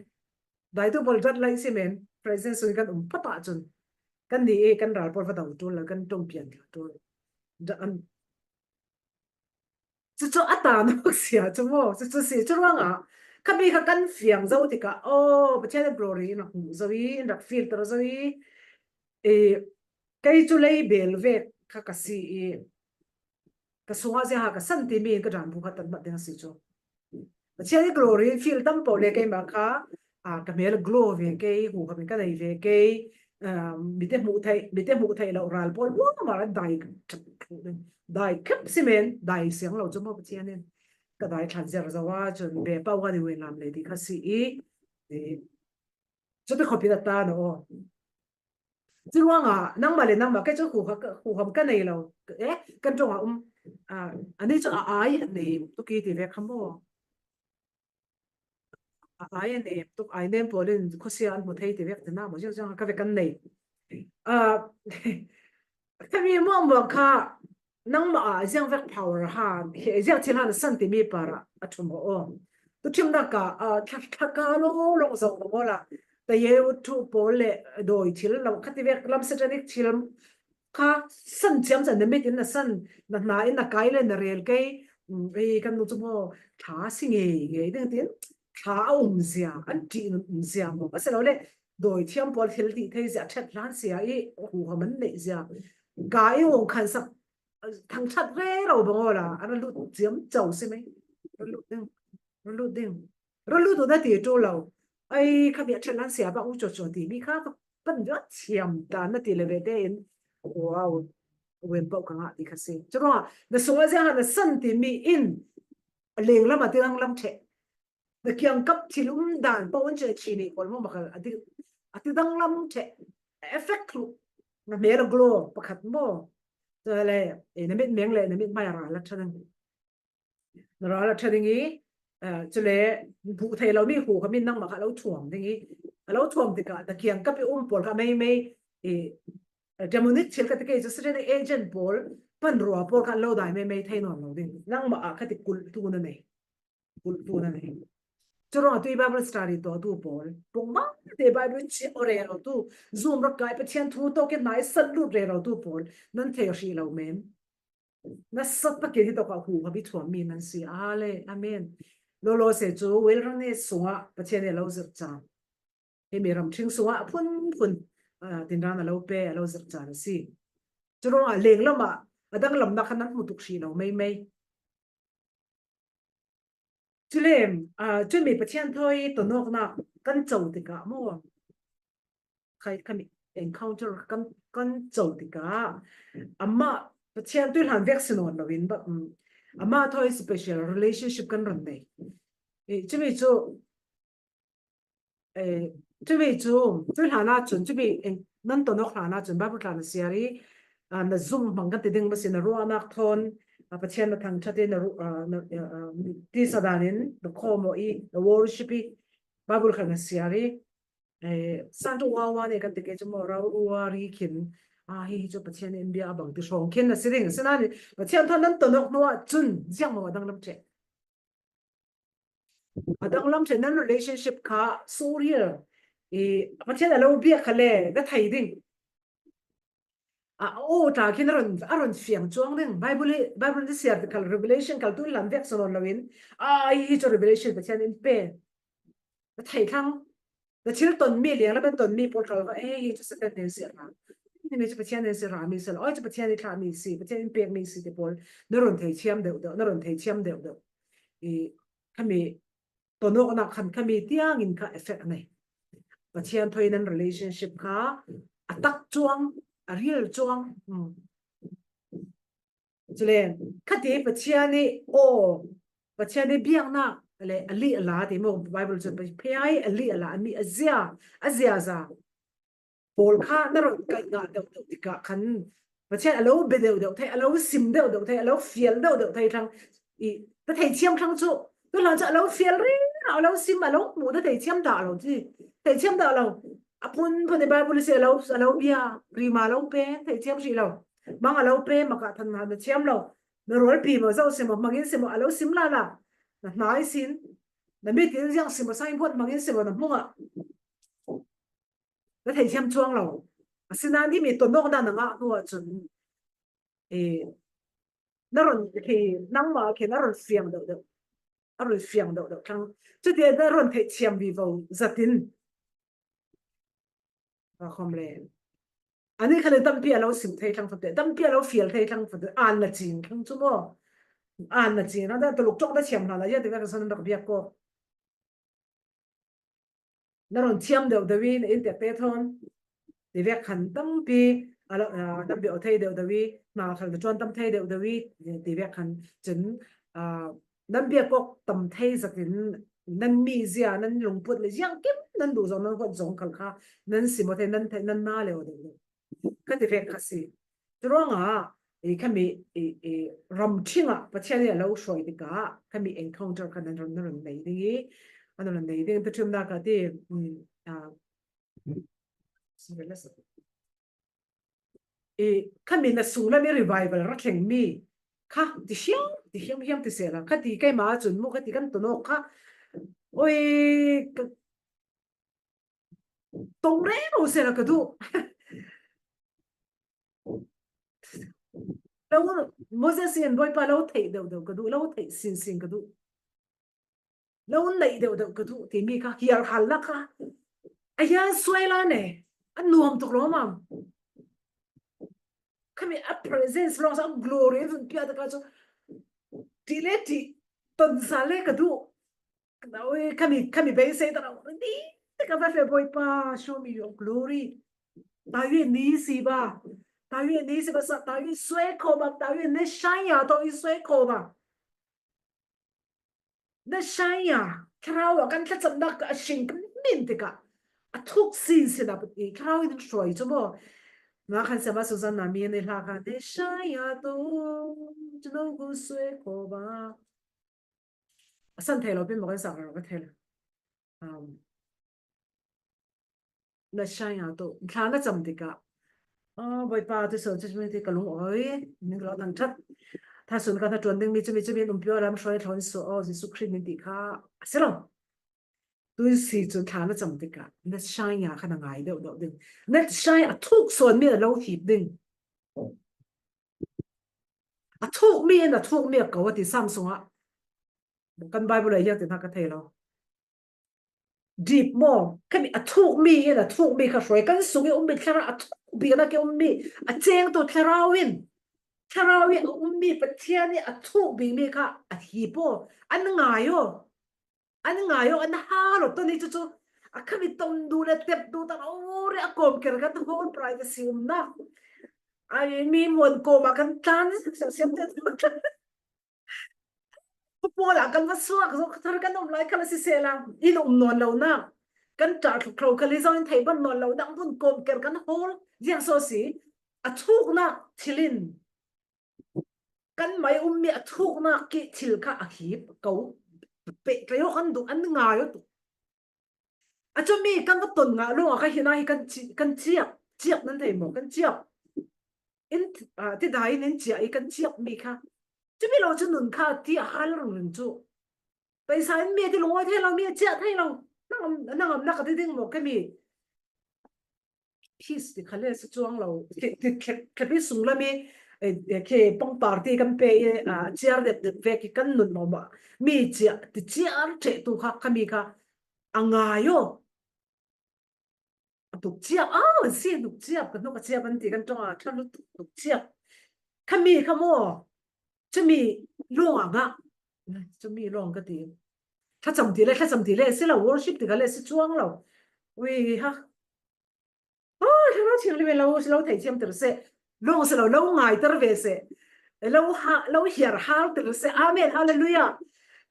Dai tu pawl dat lai si men. Presence sung i kan um pha pha chun. Kan ni e kan ral pawl va dau tu la kan tong pian ka tu. Da an Chu chu a ta nawk sia chu maw? Chu chu si chu ruangah khami kha kan fiang zo tikah, oh, Pathian in glory in rak hmuh zo i, in rak filter zo i, e, kei chu lei bel vek kha ka si i, ka sungah zia ha ka san ti mi in ka dan bu kha tan mat ding a si chu. Pathian i glory feel tam pawh le keimah kha, a, ka hmel glow ve kei, huham in ka nei ve kei, a, mite hmuh theih, mite hmuh theih loh ral pawl muam a dai, dai khep si men, dai siang lo chu maw Pathian in. Ka dai thlan zer zo a, chun be pau ka ni ui lam le ti kha si i, e, chuti khawpin a ta na aw. Curuangah nangmah le nangmah kei cu huham ka nei lo. Eh, kan ṭongah um. Ah, ani cu a ai a nei tuk i ti ve kha maw? A ai a nei tuk, ai nem pawl in khuasia an hmu thei ti vek ti na maw? Ziang ziang ka ve kan nei. Ah, khami muahmuah kha nangmah ah ziang vek power ha, he ziang thil ha na san timi parah a ṭhum aw. Tu ṭhimnak ah, ah, thla, thlaka lo lo zo lo la. Taye u thu pawl le dawi thil lo kha ti vek lam satanic thil kha san thiam chan na mit in na san, na hna in na kai le na rel kei, um, ei kan nu cu maw, thla si ngei ngei ding tin, thla a um zia, an ṭih in um zia maw. A si lo le, dawi thiam pawl thil tih thei zia, ṭhet hlan sia i huham an neih zia. Ka i ngong khan sak, thangṭhat rero bang aw la, a ra lut ciam co si mai. Ra lut ding, ra lut ding. Ra lut u na ti ṭu lo. Ai, kha bia ṭhen an sia bang u co co ti mi kha ka pan bia thiam ta na ti le ve te in. Wow. Wen pau ka ngah ti kha si. Curuangah, na sung a ziang na san ti mi in. A leng lam a ti lang lam ṭheh. Na kiangkap thil um dan pau an che chi ni kol mo makal a ti, a ti dang lam ṭheh. A effect lu. Na hmel a glow pakhat maw. Cule, eh, na mit meng le na mit mai a ra la ṭha dang. Na ra la ṭha ding i, eh, cule hmuh thei lo mi hu kha min nangmah kha lo thuam ding i, a lo thuam tikah na kiangkap i um pawl kha mei mei i, eh, demonic thil kha ti kei cu satanic agent pawl pan rua pawl kha lo dai mei mei thei nawn lo ding. Nangmah ah kha ti kulh tu na nei. Kulh tu na nei. Curuangah tu i Bible study tuah tu pawl, pongmang te Bible chiah aw rero tu, Zoom rak kai Pathian thu tawk i hna i sat lut rero tu pawl, nan thei hrih lo men. Nasa takin hi tawkah hu a bi thuammi nan si. Ale, amen. Lolo se cu wilderness sungah Pathian nih a lo zirh caan. Himi ramṭhing sungah a phunphun, ah, tinran a lo pe, a lo zirh caan a si. Curuangah lenglam ah a danglamnak kha nan hmu tuk hrih lo meimei. Cule, ah, cumi Pathian thawi tonawknak kan co tikah maw? Khai, khami encounter kan, kan co tikah amah Pathian tuihlan vek si nawn loin, ba, um, amah thawi special relationship kan run nei. Eh, cumi cu, eh, cumi cu, tuihlan ahcun, cumi, eh, nan tonawk hlan ahcun Bible tla na siar i, ah, na zumh hmang kan ti ding maw si, na ruahnak thawn, ah, Pathian na thangṭhat i, na ru-, ah, na, ah, ah, tisa danin na khawm aw i, na worship i, Bible kha na siar i, eh, Santu Wawa nih kan ti ke cu maw, Rauruari khin, ah, hi, hi cu Pathian in bia a bang ti hrawng khin na si ding. Asinain Pathian thawn nan tonawk hnu ahcun ziang maw a danglam ṭheh. A danglam ṭheh nan relationship kha so real. I, Pathian a lo bia kha le na thei ding. A, aw, tla khin a run, a run fiang cuang ding. Bible hi, Bible hi siar ti khal, Revelation khal tu lam vek si nawn loin. A, hi, hi cu Revelation Pathian in pe. Na thei thlang. Na thil tonmi, lenglam in tonmi pawl khal kha, eh, hi cu Satan nen si a ra. Hi mi cu Pathian nen si a ra mi si lo. Oi, cu Pathian i thlah mi si, Pathian in pek mi si ti pawl. Na run thei thiam deuh deuh, na run thei thiam deuh deuh. I, khami tonawknak khan khami tiangin kha effect a nei. Pathian thawi nan relationship kha a tak cuang, a real cuang. Hmm. Cule, khati Pathian i aw, Pathian i biaknak le a lih a la ti maw, Bible cu Pathian i a lih a la, a mi a zia, a ziaza. Pawl kha na run kaih ngah deuh deuh tikah khan Pathian a lo bia deuh deuh thei, a lo sim deuh deuh thei, a lo fial deuh deuh thei thlang i, na theithiam thlang cu, tu hlan cu a lo fial rero, a lo sim, a lo hmuh, na theithiam dah lo, ti, theithiam dah lo. A phunphun i Bible si a lo, a lo bia, rima lo pe, theithiam hrih lo. Mang a lo pe, makah than na thiam lo. Na rualpi maw, zo si maw, hmangin si maw, a lo sim lala. Na hnai sin, na mit in ziang si maw, signboard hmangin si maw, na hmung ah. Na theithiam cuang lo. Asinain himi tonawknak na ngah hnu ahcun, eh, na run khi, nangmah khi na run fiang deuh deuh. A run fiang deuh deuh thlang. Cuti na run theithiam vivo zatin. A khom le. Ani khalin tampi a lo sim thei thlang fate, tampi a lo fial thei thlang fate, an na cing thlang cu maw? An na cing thlang, tuluk ṭawk na thiam hna lai, ya ti vek san rak biak ko. Na run thiam deuh deuh i, na inntek te thawn. Ti vek khan tampi, a lo, a, na biak thei deuh deuh i, hna khal na ṭuan tam thei deuh deuh i, ti vek khan cun, a, nan biak kok tam thei zatin, nan mizia, nan lungput le ziangkim, nan duh zong, nan huat zong khal kha, nan sim aw thei, nan thei, nan na lio deuh deuh. Ka ti vek kha si. Churuangah, i, khami, i, i, ramṭhingah Pathian in a lo hruai tikah, khami encounter kha nan rawn, nan rawn nei ding i, an rawn nei ding, tu ṭhiamna ka ti, um, ah, sorry, let's, i, khami na sunglam i revival ra thleng mi kha ti hiam, ti hiam hiam ti sela, kha ti keimah chun mu kha ti kan tawn awk kha. Oi, ka, tong reng lo sela ka duh. Lo, Moses in Bawipa lo theih deuh deuh ka duh, lo theih sin sin ka duh. Lo neih deuh deuh ka duh timi kha, hiar halna kha. A hian suai la ne, a nuam tuk lo mam. Khami a presence lo sa, a glory a vun piah taka chu. Ti le ti, ton sa le ka duh. Ui, khami, khami beisei ta lo. Ni, te ka va fe Bawipa, show me your glory. 大愿你是吧？大愿你是吧？大愿水口吧？大愿你山呀都一水口吧？ Na shine a, Thlarau a kan thlachamna a hring kan min tikah a thuk sin sin a, i, Thlarau in hruai chu maw? Nga khan sema Susan na mi ni hla kha, na shine a tu, chu no gu sue ko ba. A san thei lo pin maw kan sak lo ka thei lo. Um, na shine a tu, thla na cham tikah, a, Bawipa, tu so chu mi ti ka lung awi, min ka lo thang that. Tha sun ka tha tuan ding mi chu mi chu mi um pio lam hruai thlon so, o, Jesu Khrist min ti kha, a si lo. Tu si chu thla na cham tikah, na shine a kha na ngai deuh deuh ding. Na shine a thuk sawn mi a lo hip ding. A thuk mi in a thuk mi a ko a ti Sam sungah. Kan Bible a hiang ti na ka thei lo. Deep maw, khami a thuk mi in a thuk mi kha hruai kan sung i um mi Thlarau a thuk bik na ke um mi, a cheng tu Thlarau in, Thlarau in a um mi Pathian i a thuk bik mi kha a hi po, an ngai aw, an ngai aw, an ha lo to ni chu chu, a khami ton du le tep du ta o re a kom ker kan hol privacy um na. Ai mi muan koma kan tlan siam siam te. Pawl ah kan va suak zawk thar kan um lai kha la si sela, in um nawn lo na. Kan ṭah thluk thlo kha li zawng in thei ban nawn lo na, hun kawm ker kan hawl ziang saw si. A thukna thil in kan mai um mi a thukna ki thil kha a hip ko pe tlayo kan duh an ngai aw tu. A chumi kan va ton ngah lawngah ka hina hi kan chi-, kan chiap, chiap nan thei maw, kan chiap. In, ah, ti dai in in chiah i kan chiap mi kha. Chumi lo chu nun kha ti a hal rung rung chu. Paisa in mi a ti lungawi thei lo, mi a chiah thei lo. Nang am, nang am nak a ti ding maw, ka mi. Peace ti kha le si chuang lo. Ti, ti, ti, ti sung lami, eh, eh, ke pangpar ti kan pe, eh, ah, chiar dep dep ve ki kan nun maw maw. Mi chiah, ti chiar che tu kha, ka mi kha. A ngai aw. A tuk chiap, a, si tuk chiap, ka hnuk a chiap an ti kan ṭawng a, ṭha lu tuk, tuk chiap. Kha mi kha maw, chumi lawng a ngah. Chumi lawng ka ti. Thlacham ti le, thlacham ti le, si lo worship ti kha le, si chuang lo. Ui ha. Oh, Thlarau Thianghlim lo, lo thei thiam tir se. Lawng se lo, lo ngai tir ve se. Lo ha, lo hiar hal tir se. Amen, hallelujah.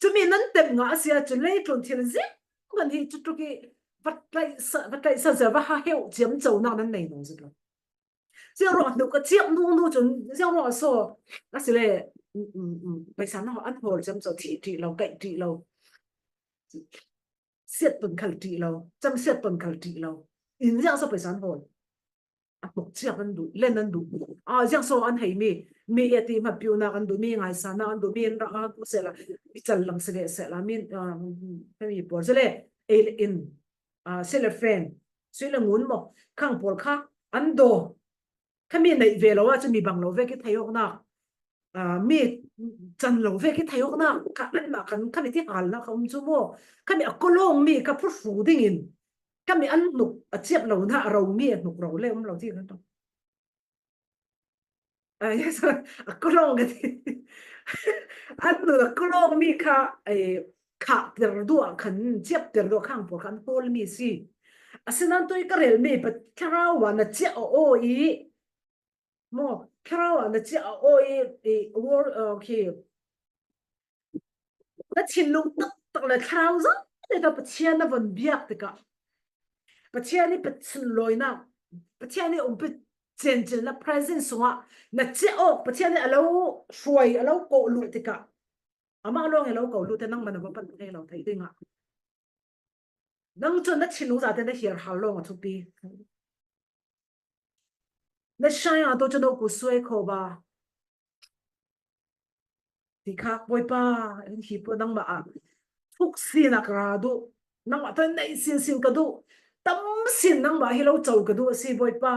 Chumi nan tem ngah a sia chu leitlun thil zing kan hi chu tuki vat lai sa, vat lai sa za va ha heu chiam chau na nan nei nung zut lo. Ziang ruang hnuk a chiap nu nu chun, ziang ruang a saw, a si le, um, um, um, paisa na an hawl chiam chau thi ti lo, kai ti lo. Siat ton khal ti lo, cham siat ton khal ti lo. In ziang saw paisa an hawl. A muk chiap an duh, len an duh. A ziang saw an hei mi, mi e ti ma piu nak an duh, mi ngaisa nak an duh, mi in ra an duh se la, mi chal lang se ve se la, mi, ah, mi por se le, ei le in, ah, se le fen, sui le ngun maw, khang pawl kha, an daw. Kha mi neih ve lo a, chu mi bang lo ve ki thei awk nak. Ah, mi chan lo ve ki thei awk nak. Kha an mah kan, kha mi ti hal nak ka um chu maw. Kha mi a kawlawng mi ka phu hru dingin. Kha mi an hnuk a chiap lo na, a ro mi a hnuk ro le um lo ti kan tawh. Ah, yes, a kawlawng ka ti. An hnuk a kawlawng mi kha, eh, khah tir duah khan, chiap tir duah khang pawl khan hawl mi si. A sinan tui ka rel mi, pa Thlarau a na chiah a aw i. Maw, Thlarau a na chiah a aw i, i, war, okay. Na thinlung tak tak le Thlarau zong le ta Pathian na von biak tikah. Pathian i Pathian lawina, Pathian i um pi cencin na present sungah na ciah awk Pathian hi a lo hruai, a lo kawh luh tikah amah lawng hi a lo ko luh te nangmah na va pan thei lo thei dingah nang cun na thinlung zate na hiar hal lawng a thupi. Na shai a to cu no ku suai kho ba ti kha Bawipa, in hi pua nangmah ah thuk sinak ra duh, nangmah to nei sinsin ka duh, tam sin nangmah hi lo co ka duh a si Bawipa,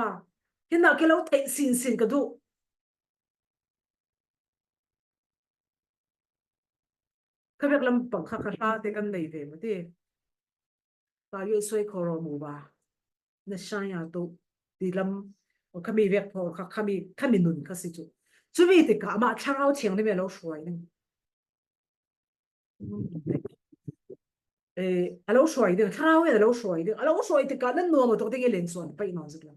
hinak hi lo theih sinsin ka duh. Ka vek lam pang kha ka hla te kan nei ve maw ti. Ka yuai suai kho ro mu ba. Na shai a to ti lam khami vek pho kha khami, khami nun kha si cu. Cumi tikah amah Thlarau Thiang nih a lo hruai ding. Eh, a lo hruai ding, Thlarau in a lo hruai ding. A lo hruai tikah nan nuam awk ding i len suan paih nawn zik lo.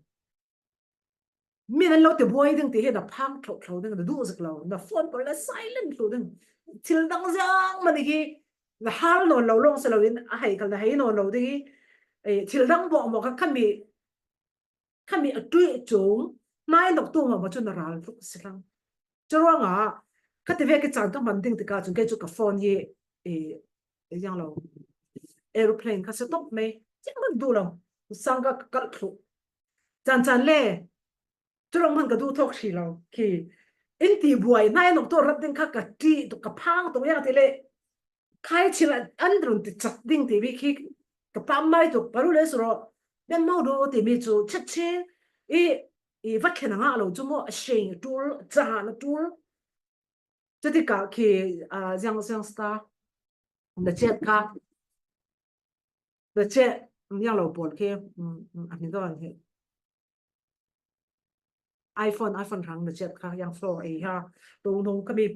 Mi nan lo ti buai ding ti hi na phang thlo thlo ding, na duh zik lo, na phone pawl na silent thlo ding. Thil dang ziang man hi na hal nawn lo lawng si lo in a hei khal na hei nawn lo ding hi. Eh, thil dang bawh maw kha khami, khami a tuih cung, nai nok tu maw maw cu na ral tluk si hlang. Curuangah ka ti vek i caan ka hman ding tikah cun kei cu ka phone hi, eh, eh, ziang lo, aeroplane kha si tawk mei, ziang man duh lo, sang ka ka kalh thluh. Caan caan le, curuang hman ka duh thawk hri lo. Khi in ti buai, nai nok tu rat ding kha ka ṭih tuk, ka phang tuk, ziang ti le, khai chin an run ti cak ding ti bik hi ka pam mai tuk, paru le suro, men mau do ti mi cu chet chin i, i vat thlen a ngah lo cu maw, a sheng a tul, a caan a tul. Cutikah khi, ah, ziang, ziang sta, na chet kha, na chet, ziang lo pawl khi, mm, mm, a hmin zawn hi. iPhone, iPhone hrang na chet kha, ziang flo ei ha. Tung nung khami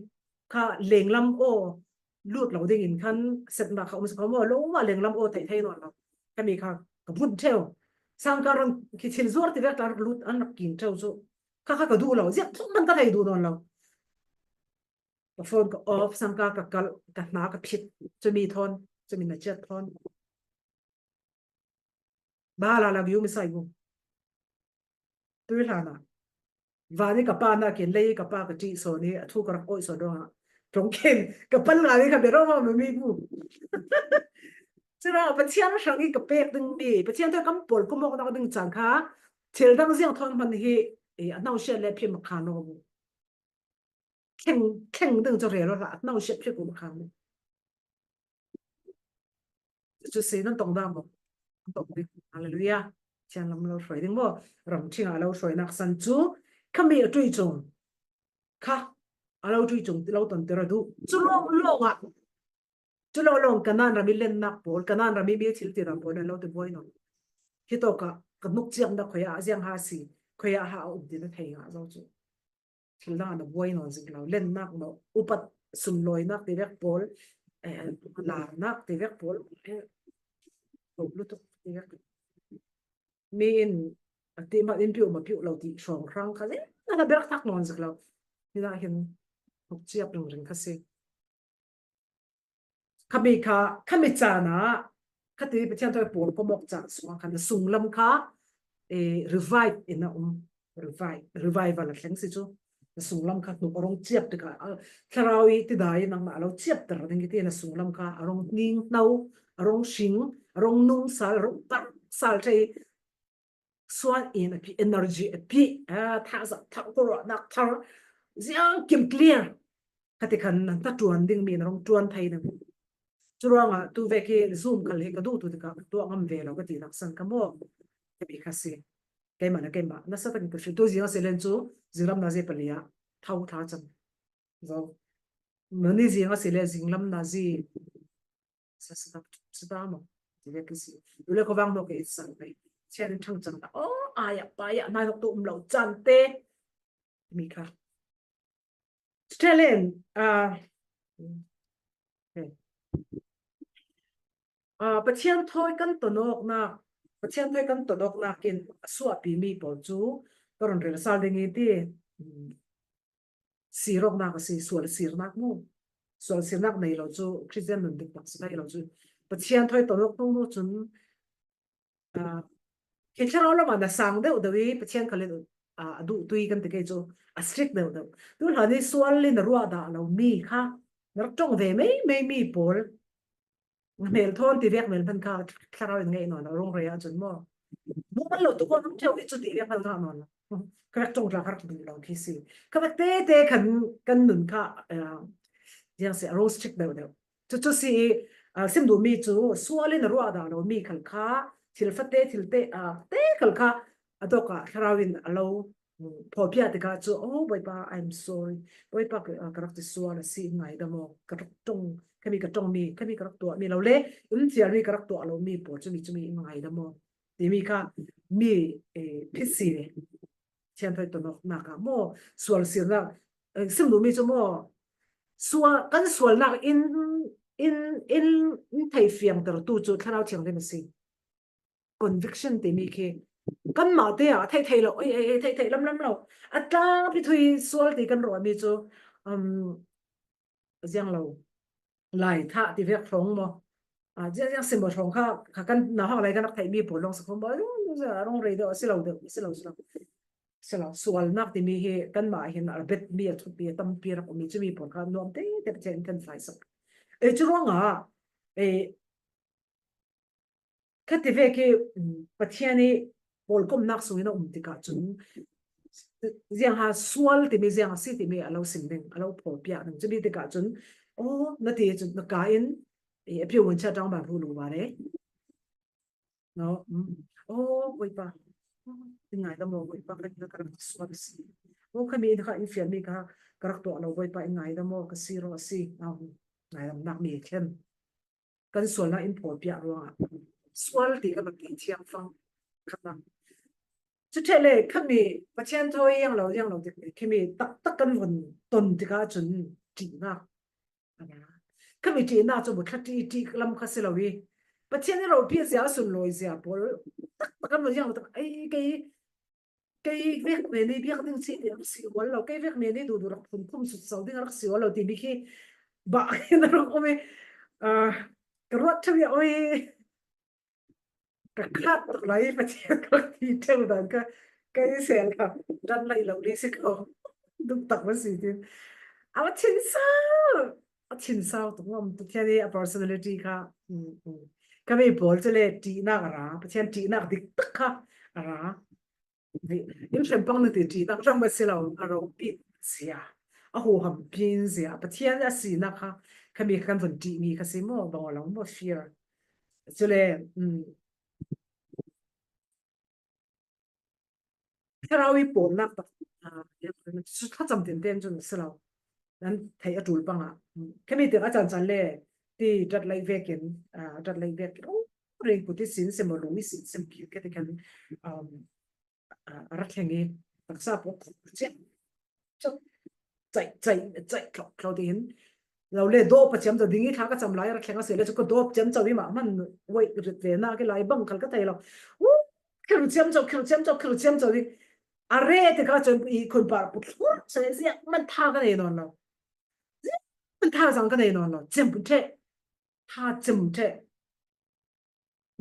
kha lenglam aw lut lo ding in khan setna kha um si kha maw, lo ma lenglam aw thei thei nawn lo. Khami kha ka bunh theu. Sang ka rang khi thil zuar ti vek tla rak lut an rak kin theu cu. Kha kha ka duh lo, ziak thum man ka thei duh nawn lo. Ka phone ka off, sang ka ka kalh, ka hna ka phit, cumi thawn, cumi na chet thawn. Ba la la view mi sai bu. Tui hlana. Vani ka pa na kin lei ka pa ka ṭih sawn i a thu ka rak awih sawn ruangah tlawng kin ka pal ngai ka bia rawh ma mi bu. Cuna Pathian hrang i ka pek ding mi, Pathian thawi kan pawl kum awknak ding caan kha thil dang ziang thawn hman hi, eh, a hno siat le phim a khan aw bu. Thleng, thleng ding cu rel aw hlah, a hno siat phim a khan aw bu. Cu si nan tong dah maw? An tong ding. Hallelujah. Thian lam lo hruai ding maw? Ram ṭhing a lo hruainak san cu khami a ṭui cung kha a lo ṭui cung lo ton ti ra duh. Cu lawng lawng ah, cu lawng lawng Kanaan ram i lennak pawl, Kanaan ram i mi thil tinak pawl nan lo ti buai nawn. Hi tawk ah ka hnuk ciapnak khoi ah ziang ha si, khoi ah ha a um ti na thei ngah zo cu. Thil dang ah na buai nawn zik lo, lennak maw, upat sunlawinak ti vek pawl, eh, larnak ti vek pawl, eh, lutuk ti vek. Mi in a ti ma in piu ma piu lo ti hrawng hrang kha zin na na berak tak nawn zik lo. Hi na hin hnuk ciap ringring kha si. Khami kha, khami caan ah, khati Pathian thawi pawl kum awk caan sungah khan na sunglam kha, eh, revive in a um, revive, revival a thleng si cu. Na sunglam kha hnuk a rung ciap tikah, ah, Thlarau i tidai nangmah a lo ciapter ding i ti na sunglam kha a rung ning hno, a rung hring, a rung nung sal, a rung par sal ṭhei, suan in a pi, energy a pi, a, thazak thar, khuaruahnak thar, ziang kim clear. Khati khan nan ta ṭuan ding mi na rung ṭuan thei ding. Curuangah tu vek hi Zoom khal hi ka duh tu tikah ka tuah ngam ve lo ka ti nak san ka maw. Ka bik kha si. Keimah na keimah nasa takin ka hrilh tu zing a si len cu zinglam nazi pali ah tho thla cang. Zo. Mani zing a si le zinglam nazi. Sa sa sa ta maw. Ti le ka si. Tu le ko vang no ka it san pai. Chen thang cang ta. Oh, aya, paya, nai nok tu um lo caan te. Mi kha. Australian, ah, okay. Ah, Pathian thawi kan tonawknak, Pathian thawi kan tonawknak in a suahpi mi pawl cu ka run rel sal ding i ti, mm, sir awknak a si, sual sirnak mu. Sual sirnak nei lo cu, Christian nun dik tak si nei lo cu, Pathian thawi tonawk tung nu cun, ah, khi thlarau lamah na sang deuh deuh i Pathian khal in a, a duh tui kan ti kei chu a strict deuh deuh. Tu hlan hi sual in a ruah dah lo mi kha na rak ṭong ve mei mei mi pawl. Hmel thawn ti vek mel hman kha thlarau in ngeih nawn lo, rong rei ah chun maw. Mumal lo tu khaw lam ṭheuh i chu ti vek hman kha nawn lo. Ka rak ṭong tla ka rak duh lo khi si. Ka vek tete kan, kan nun kha, eh, ziang si a rong strict deuh deuh. Chu chu si i, ah, sim duh mi chu sual in a ruah dah lo mi khal kha, thil fate, thil te, ah, te khal kha, a dawk ah thlarau in a lo, mm, phawhpiah tikah chu, "Oh, Bawipa, I'm sorry. Bawipa, ka, ah, ka rak ti sual a si, ngaidam aw, ka rak ṭong, khami ka ṭong mi, khami ka rak tuah mi lo le, um thial mi ka rak tuah lo mi pawl chu mi chu mi ngaidam aw," timi kha mi, eh, phit si le. Thianthawi tonawknak ah maw, sual silnak, eh, sim duh mi chu maw, sual, kan sualnak in, in, in, in thei fiangtertu chu Thlarau Thianghlim a si. Conviction timi khi kanmah te ah theih theih lo, ei, ei, ei, theih theih lam lam lo. A tlangpi thu hi sual ti kan ruah mi chu, um, ziang lo. Lai thah ti vek hrawng maw. A, ziang, ziang sim maw hrawng kha, kha kan nauhak lai kan rak theih mi pawl lawng sak hrawng maw. A rong rei deuh, a si lo deuh, a si lo, si lo. Si lo, sualnak timi hi kanmah hin a bet mi a thut mi a tampi rak um mi chu mi pawl kha nuam te te Pathian in kan fai sak. Ei chu ruangah, ei, khati vek hi, um, Pathian hi pawlkomnak sungin a um tikah chun, ziang ha sual timi, ziang a si timi a lo sim ding, a lo phawhpiah ding. Chumi tikah chun, aw, na ti chun, na ka in, eh, a piu ngun cha tang ban ru lu ba le. No, um, aw, Bawipa, i ngaidam aw, Bawipa, ka, ka rak sual a si. Aw, khami in kha in fial mi kha, ka rak tuah lo, Bawipa, i ngaidam aw, ka si rawh a si. Aw, ngaidamnak mi khen. Kan sualnak in phawhpiah ruangah sual ti kan rak ti thiang fang khat na. Chu ṭheh le, khami Pathian thawi iang lo, iang lo tik, khami taktak kan vun ton tikah chun ṭihnak. Khami ṭihnak chu bu thla ṭih, ṭih lam kha si lo hi. Pathian i ropi zia, a sunlawi zia pawl taktak kan vun iang lo tak, ei, kei, kei vek me ni biak ding chi ti a rak si ual lo, kei vek me ni duhduh rak phun khum sut so ding a rak si ual lo timi khi bah khin a rak um i, ah, ka ruat ṭheu i a oi. Ka khat tak lai Pathian ka ti ṭheu dan ka, ka i sel kha dan lai lo ni si ko. Duk tak ma si tin. A thin sau, a thin sau tuk ngam Pathian i a personality kha. Mm, mm. Ka mi pawl chu le ṭihnak a ra, Pathian ṭihnak dik tak kha a ra. In hrem pang na ti ṭihnak ram a si lo, a ropi zia, a huham pin zia, Pathian a sinak kha, khami kha kan vun ṭih mi kha si maw, bang aw lo maw, fear. Chule, um, Thlarau i pawlnak tak, ah, chu thlacam tinten chun a si lo. Nan theih a ṭul pangah. Khami tik a chan chan le, ti ṭat lei vekin, ah, ṭat lei vekin, oh, ring kut i sin sem, lung i sin sem, ki, ki ti khan, um, ah, a rak thleng i, taksa pawh chiah, chiah, chai, chai, chai, thlawk, thlawk ti hin. Lo le, dawp a chiam chau ding i thla ka cham lai, a rak thleng a si le, chu ka dawp chiam chau i mah hman, wei rit ve na, ki lai bang khal ka thei lo. Uh, khir chiam chau, khir chiam chau, khir chiam chau ding. A re te ka chun i khun par put hlur, sa ziak man tha ka nei nawn lo. Ziak man tha zang ka nei nawn lo. Chiam pun ṭheh. Tha chiam ṭheh.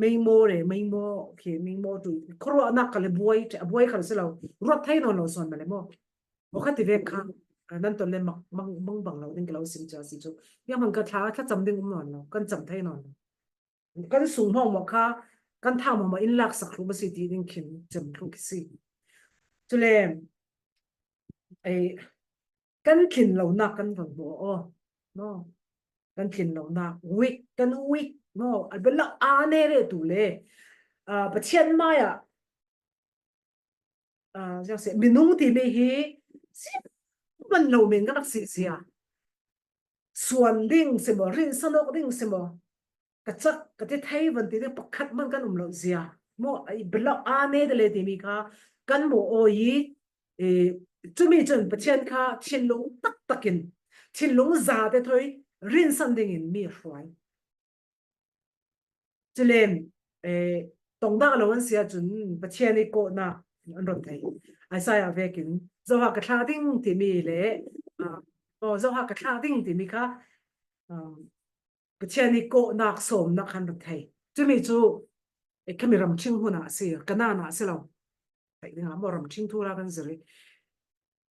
Meimaw le, meimaw, khi meimaw tu. Khuaruahnak kha le buai ṭheh, a buai kha le si lo. Ruat thei nawn lo sawn ma le maw. Aw kha ti vek kha, ah, nan ton le mak, mang, mang bang lo ding ki lo sim chia si chu. Biang hmang ka thla, thla cham ding um nawn lo. Kan cham thei nawn lo. Kan sung hmawngmawh kha, kan tha hmawngmawh in laksak thlu ma si ti ding khin chem thlu ki si. Chule, ei, kan thlin lonak kan vang maw aw. No. Kan thlin lonak, weak, kan weak, no. A bela a ne re tu le. Ah, Pathian mai ah, ah, ziang se, minung timi hi, si man lo min kan rak si sia. Suan ding si maw, rinsanawk ding si maw, ka chak, ka ti thei van ti ding pakhat man kan um lo zia. Maw, i bela a ne de le timi kha, kan maw aw i, eh, chumi chun Pathian kha thinlung taktakin, thinlung zate thawi, rinsan dingin mi hruai. Chule, eh, tongdah lo an si ahcun Pathian i kawhnak an ron thei. Isaiah vekin, zoha ka thlah ding timi le, ah, oh, zoha ka thlah ding timi kha, ah, Pathian i kawhnak sawmnak an ron thei. Chumi cu, eh, khami ramṭhing hun ah a si, Kanaan ah a si lo. theih ding a maw, ramṭhing thu la kan zir hi.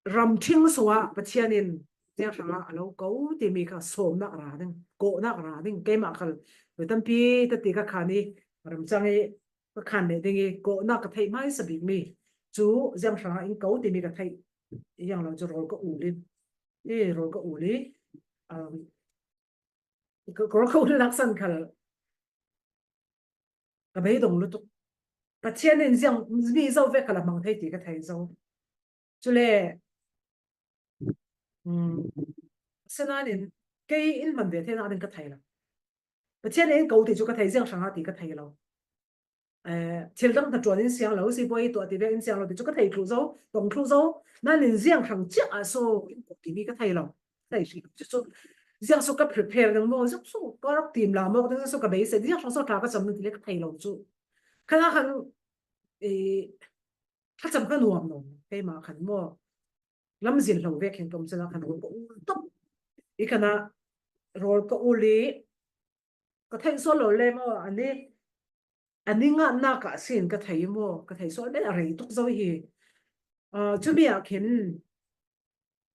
Ramṭhing sungah Pathian in ziang hrangah a lo ko timi kha sawmnak a ra ding, kawhnak a ra ding. Keimah khal mi tampi tati ka khan hi, ramcang hi ka khan leh ding hi, kawhnak ka theih hmaisa bik mi. Chu ziang hrangah in ko timi ka theih, ziang lo chu rawl ka ul in, i rawl ka ul hi, um, ka, ka rawl ka ulnak san khal ka beidong lutuk. Pathian in ziang mi zo vek kha la hmang thei ti ka thei zo. Chule, um, sinanin kei in hman ve thei nak ding ka thei lo. Pathian in ko ti chu ka thei, ziang hrang a ti ka thei lo. Eh, thil dang hna ṭuan in siang lo, sipuai tuah ti vek in siang lo ti chu ka thei thluh zo, tong thluh zo. Nanin ziang hrang chiah ah so in ko timi ka thei lo. Thei hri chu chu. Ziang so ka prepare ding maw, ziang so ka rak tim la maw, ziang so ka beisei, ziang hrang so thla ka cham ding ti le ka thei lo chu. Khan a khan, eh, thlacham ka nuam lo, keimah khan maw. Lamzin lo vek hin ka um chan a khan rawl ka ul tawp. I khan a rawl ka ul i, ka theih sual lo le maw, ani, ani ngahnak ah sin ka thei maw, ka theih sual pen a rei tuk zo hi. Ah, chumi ah khin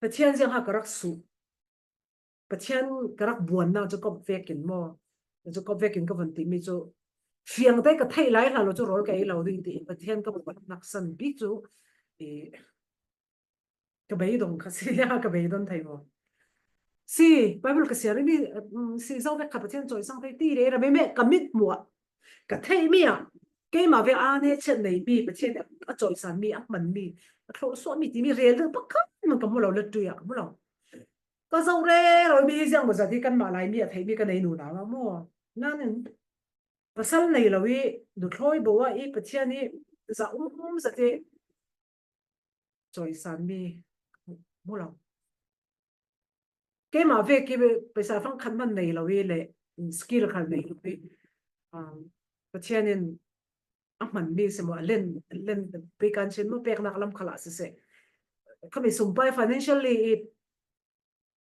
Pathian ziang ha ka rak suh, Pathian ka rak buannak cu kop vekin maw, cu kop vekin ka von timi cu fiang te ka theih lai hna lo cu rawl ka ei lo ding ti Pathian ka buannak san bik cu, i, ka beidong kha si, ka beidong thei maw? Si, Bible ka siar mi, um, si zo vek kha Pathian cawisang thei ti le, ra me me ka mit muah, ka theih mi ah, keimah vek a ne chet nei mi, Pathian a cawisan mi, a hman mi, a thlawh suah mi timi rel ding pakhat man ka hmu lo, le tui ah ka hmu lo. Ka zoh rero mi hi ziang maw zat hi kanmah Laimi a theih mi ka nei nu lau ah maw? Nanin pasal nei lo i, nuthlawi bo ah i, Pathian i za um um zat i cawisan mi hmu lo. Keimah vek i pesa fang khat man nei lo i le skill khal nei lo i, um, Pathian in a hman mi si maw, a len, a len, pei kan chin maw, peknak lam khal ah siseh, khami sumpai financially i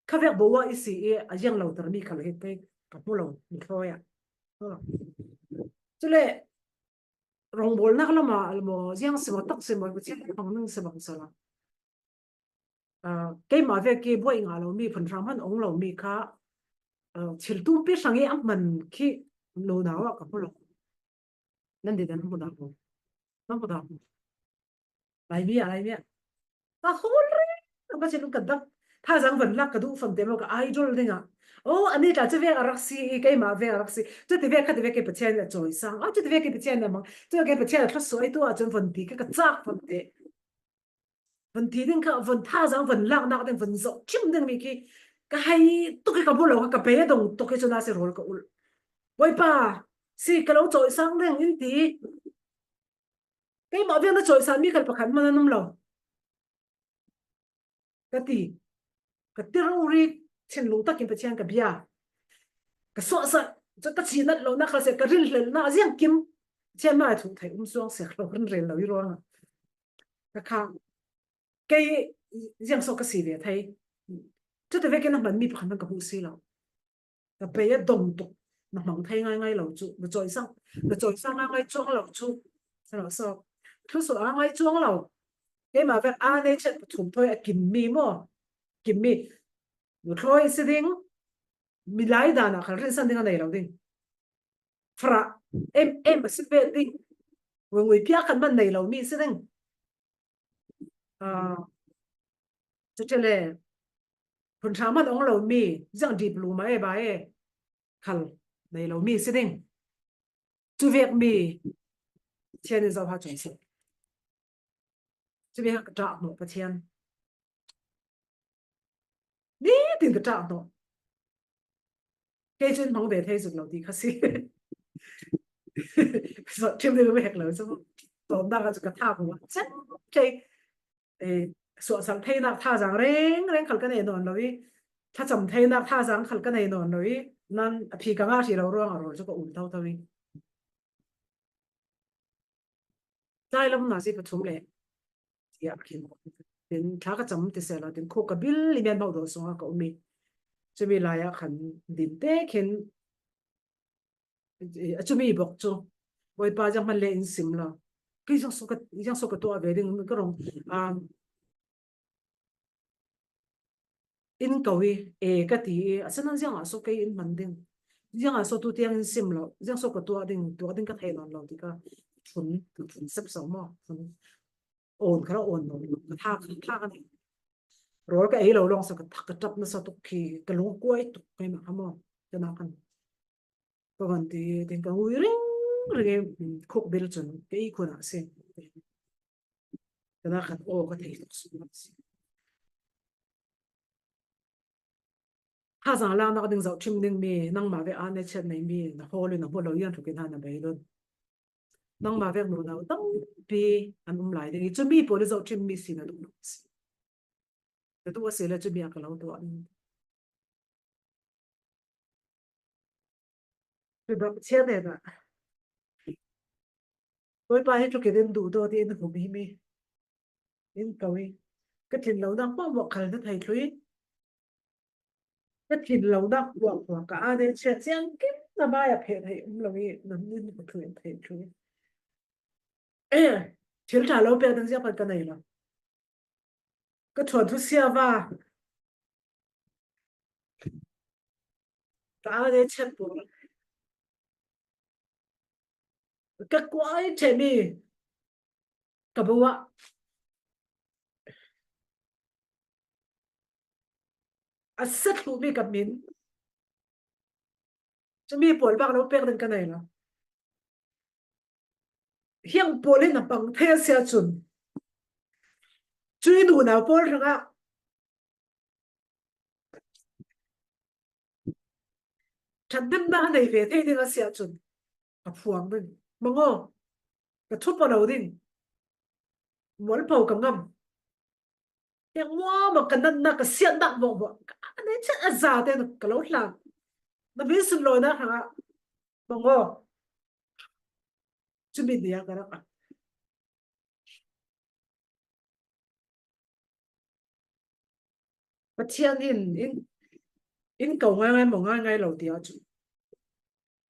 kha vek bo ah i si i a ziang lo ter mi khal hi te ka hmu lo, nuthlawi ah. Chule, rawngbawlnak lam ah maw, ziang si maw, tak si maw, Pathian hmang ning si bang sala. Ah, keimah vek i buai ngah lo mi, phunhram han ong lo mi kha, ah, thil tumpi hrang i a hman khi nunau ah ka hmu lo. Nan di dan hmu dah hmu. Nan hmu dah hmu. Laimi ah, Laimi ah. Ka hawl reng, ka chin ka dak. Thazang van lak ka duh fam te maw, ka idol ding ah. Oh, ani tla cu vek a rak si i, keimah vek a rak si. Cu ti vek kha ti vek i Pathian a cawisang. Ah, cu ti vek i Pathian a mang. Cu vek i Pathian a thluasuai tu ah cun von ti ka, ka cak fam te. Von ti ding kha, von thazang, von laknak ding, von zoh chim ding mi khi ka hei tuk i ka hmu lo, ka bei a dong tuk i cun a si rawl ka ulh. Bawipa, si ka lo cawisang ding in ti. Keimah vek na cawisan mi khal pakhat hmanh an um lo. Ka ti. Ka ti rori, thinlung takin Pathian ka bia. Ka suahsat, ka cinat lo na khal se, ka rinhlelhnak ziang kim. Pathian mah thu thei um suang sek lo, rinrel lo i ruangah. Ka kha, kei ziang so ka si ve thei. Cu ti vekin a hman mi pakhat hmanh ka hmuh si lo. Ka bei a dong tuk, na hmang thei ngaingai lo cu, na cawisang, na cawisang ngaingai cuang lo cu. Thluasuah a ngai cuang lo. Keimah vek a nei chet pathum thawi a kim mi maw? Kim mi. Nuthlawi si ding, milai dan ah khal rinsan ding a nei lo ding. Farah em em a si ve ding. Ngui piak khan man nei lo mi si ding. Ah, cuti le, phunhram man ong lo mi, ziang diploma e ba e, khal nei lo mi si ding. Cu vek mi, Pathian in zoha cun si. Cu vek ka ṭah hnawh Pathian. Nitin ka ṭah hnawh. Kei cun hmang ve thei zut lo ti kha si. Zawt ṭhim ding a hek lo cu. Tawmnak ah cu ka tha ko ah cem thei. Eh, suahsal theinak thazaang reng reng khal ka nei nawn lo i, thlacam theinak thazaang khal ka nei nawn lo i, nan a phi ka ngah hrih lo ruangah rawl cu ka um thotho i. Tlai lam nazi pathum le tiah khin. Tin thla ka cam ti seh lo, tin khuk ka bil i mian bauh dawh sungah ka um i. Cumi lai ah khan din te khin, a cumi bawk cu Bawipa ziang hman le in sim lo. Kei ziang so ka, ziang so ka tuah ve ding ka rong. Um, in kau i, e ka ti i, a sana ziang a so kei in man ding. Ziang a so tu tiang in sim lo, ziang so ka tuah ding, tuah ding ka thei nawn lo ti ka. Thun, thun sep so mo, thun. On ka la on lo, ka tha, ka tha ka ni. Rol ka ei lo long sa ka tha, ka tap na sa tuk ki, ka lung kuai tuk kei ma ka mo, ka na kan. Ka van ti, tin ka ui ring, ring, mm, khuk bil chun, ka i khun a si. Ka na kan o ka thei tuk su na si. Tha zang lang nak ding zau chim ding mi, nang ma ve a ne chet nei mi, na ho lu na ho lo yan thu kin ha na bai lun. Nang ma ve nu na u tam pi, an um lai ding i chu mi po le zau chim mi si na du na si. Na du a si le chu mi a ka lo tuah ding. Chu dam chia ne na. Bawipa hi chu ke den du do ti in hum hi mi. In kau i. Ka thin lo nak mo mo khal na thai thui. Ka thin lo nak mo mo ka a den chia chiang kim na mai a phe thai um lo i. Nam nin ka thui thai thui. Eh, thil tha lo pe dang zia pan ka nei lo. Ka thuan thu sia va. Ka a ne chet pu. Ka kuai che mi. Ka bua. A sat lu mi ka min. Chu mi pawl bak lo pek ding ka nei lo. Hiang pawl in a pang thei sia chun. Chu i nu nau pawl rang a. Chan dem na nei ve thei ding a sia chun. Ka phuang ding. Mango. Ka thup a lo ding. Mual pau ka ngam. Hiang mua ma ka nan na ka siat nak mo mo. Ka nei chet a za te ka lo hlan. Na bi sun lo na hang a. Mango. Chu mi dia ka rak a. Pathian in, in, in kau ngai ngai mo ngai ngai lo tia chu.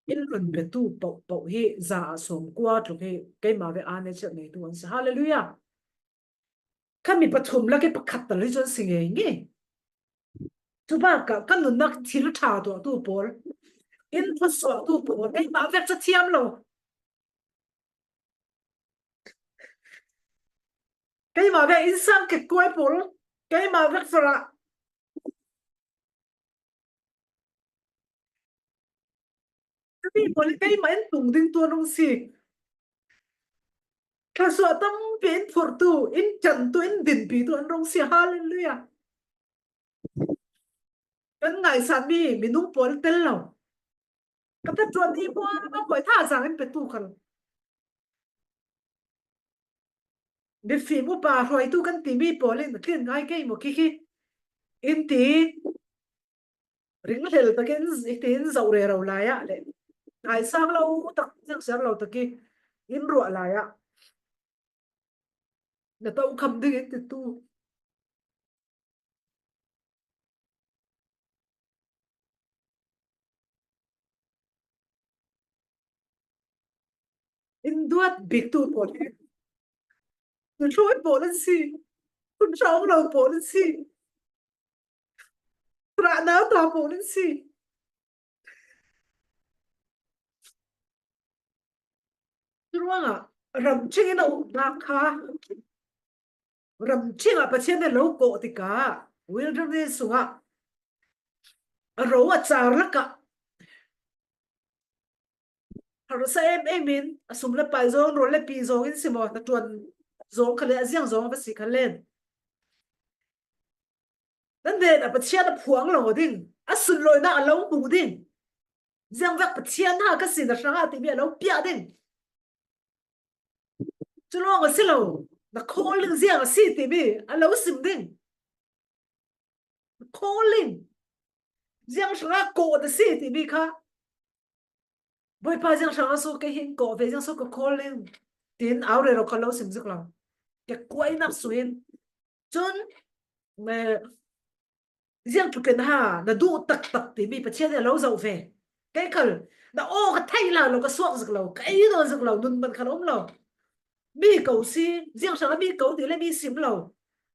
In lun betu pau pau hi za a som kua tluk hi keima ve a ne chet nei tu an si. Hallelujah. Ka mi pathum lak i pakhat tal hi chun si ngei ngei. Chu bak ka, ka nunnak thil tha tuah tu pawl. In thusuah tu pawl. Keima vek cha thiam lo. Keima vek in sang ke kuai pawl. Keima vek fara. Ka mi pawl keima in tung ding tuan rong si. Ka suah tampi in phurtu, in chantu, in dinpitu an rong si. Hallelujah. Kan ngaisan mi, minung pawl tel lo. Ka ta tuan i mua, ma poi tha zang in petu kal. Mifim upa hruaitu kan ti mi pawl in, kin ngai kei mo kiki. In ti, ring hlel takin, i ti in zau re rau lai a le. Ngai sang lo tak, zang ser lo taki, in ruah lai a. Na tau kham ding in ti tu. In duat bik tu pawl hi. Hun hruai pawl an si. Hun hraung lo pawl an si. Rah nau ta pawl an si. Churuangah ramching in a um nak kha. Ramching ah Pathian a lo kawh tikah wilderness sungah a ro a char lakah harsa em em in a sum le pai zawng, rawl le pi zawng in si maw, na ṭuan zawng kha le a ziang zawng a va si kha len. Nan hnenah Pathian a phuang lo ding, a sunlawina a lo hmu ding. Ziang vek Pathian ha ka sin a hrang a timi a lo piah ding. Cu lawng a si lo, na calling ziang a si timi a lo sim ding. Na calling ziang hrang a kawh na si timi kha. Bawipa ziang hrang a so kei hin kawh ve, ziang so ka calling. Tin au rero kha lo sim zik lo. Ke kuainak suin. Cun, eh, ziang tluk in ha, na duh taktak timi Pathian nih a lo zoh ve. Kei khal, na aw ka theih hlan lo, ka suak zik lo, ka ei nawn zik lo, nun man khal a um lo. Mi ko si, ziang hrang a mi ko ti le mi sim lo.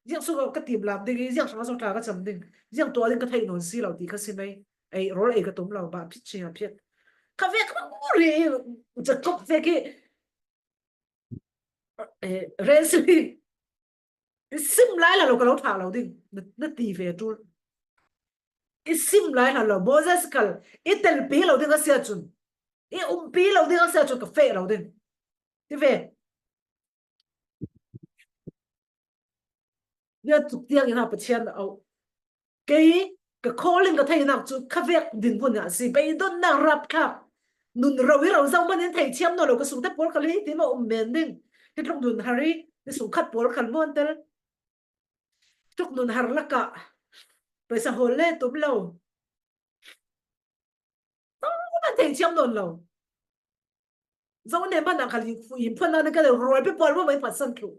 Ziang sung ka tim lam ding, ziang hrang a sung tla ka cham ding. Ziang tua ding ka thei nawn si lo ti ka si mai. Ei, rol ei ka tum lo, ba phit chi a phit. Ka vek ka ri, Jacob vek i, eh, Resli. I sim lai hlan lo ka lo thlah lo ding. Na, na ti ve tul. I sim lai hlan lo, Moses khal. I telpi lo ding a sia chun. I umpi lo ding a sia chun ka feh lo ding. Ti ve. Nia tuk tiang ina Pathian au. Kei ka calling ka theinak cu ka vek dinhmun ah a si. Beidonnak rapthlak. Nun ro i ro zo man in theithiam nawn lo ka sungte pawl khal hi ti maw um men ding. Hi tluk nun har i, hi sung khat pawl khal maw an tel. Tluk nun har lakah paisa hawl le tum lo. Zo man theithiam nawn lo. Zo ne man ah khal yin phuan na ka rual pe pawl maw mai phatsan thlu.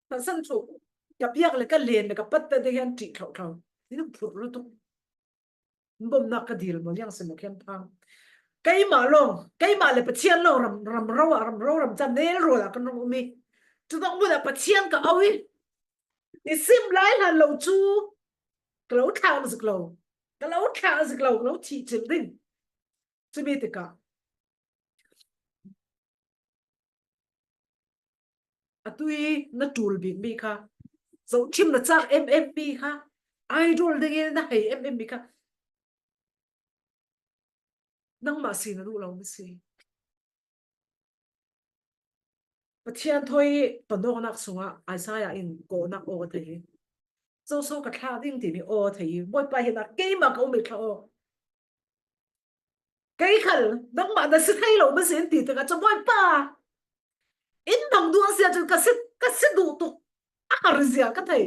Phatsan thlu. Ka biak le ka len le ka pat te te hian ṭih thlau thlau. Ni phur lutuk. Bomnak ka dil maw, ziang si maw, khen phang. Keimah lawng, keimah le Pathian lawng ram, ram ro ah, ram ro ram chan nel rual ah kan rawng um i. Cu dong mun ah Pathian ka au i. I sim lai hlan lo cu ka lo thlang zik lo. Ka lo thlang zik lo, ka lo thih cil ding. Cumi tikah atu i na ṭul bik mi kha, zohṭhim na cak em em mi kha, idol ding i na hei em em mi kha, nangmah si na duh lo na si. Pathian thawi panawknak sungah Isaiah in kawhnak aw a thei hi. Zoso ka thlah ding timi aw a thei hi. Bawipa hinah keimah ka um i thlah aw. Kei khal nangmah na si thei lo maw si in ti tikah cu, Bawipa, in hmang duh a si ahcun ka si, ka si duh tuk a har zia ka thei.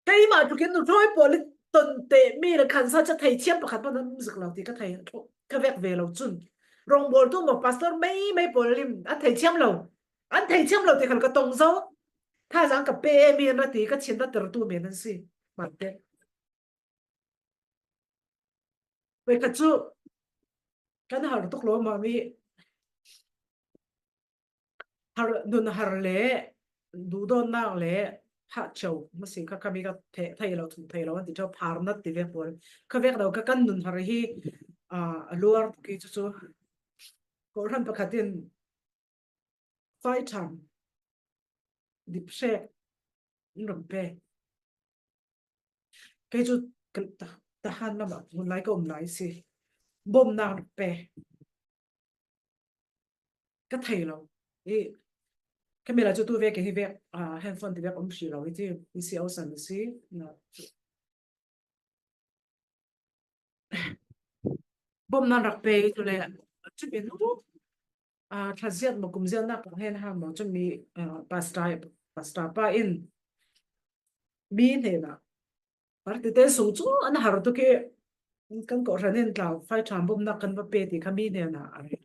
Keimah tlukin nuhruai pawl i ton te mi le khansa ca theithiam pakhat hmanh an um zik lo ti ka thei, ka vek ve lo cun. Rawngbawltu maw, pastor mei mei pawl in an theithiam lo, an theithiam lo ti khal ka tong zo. Thazaang ka pe mi an ra ti ka chin da tertu men an si. Mah te. Voikhat cu kan har tuk lo mah mi, har, nun har le duhdawtnak le hahcho maw si kha, khami ka thei, thei lo, thum thei lo an ti ṭheo, pharnat ti vek pawl. Kha vek lo kha kan nun har hi, aa, a luar tuk i cucu. Kawhhran pakhat in fai ṭhan, diphrek in ram pe. Kei cu ka, ta, Tahan lamah hun lai ka um lai si. Bomnak rak pe. Ka thei lo. I, ka mi lai cu tu vek, hi vek, ah, handphone ti vek um hri lo. I ti, i si awsan si. Na. Bawmh nan rak pe i tu le, cumi nu, ah, thlaziat maw, kumziatnak kan hen hang maw, cumi, ah, pastor, pastor pa in mi hnenah, party te sung cu an har tuk i, kan kawhhran in tlau, fai ṭhan bawmhnak kan va pe ti kha mi hnenah a rel.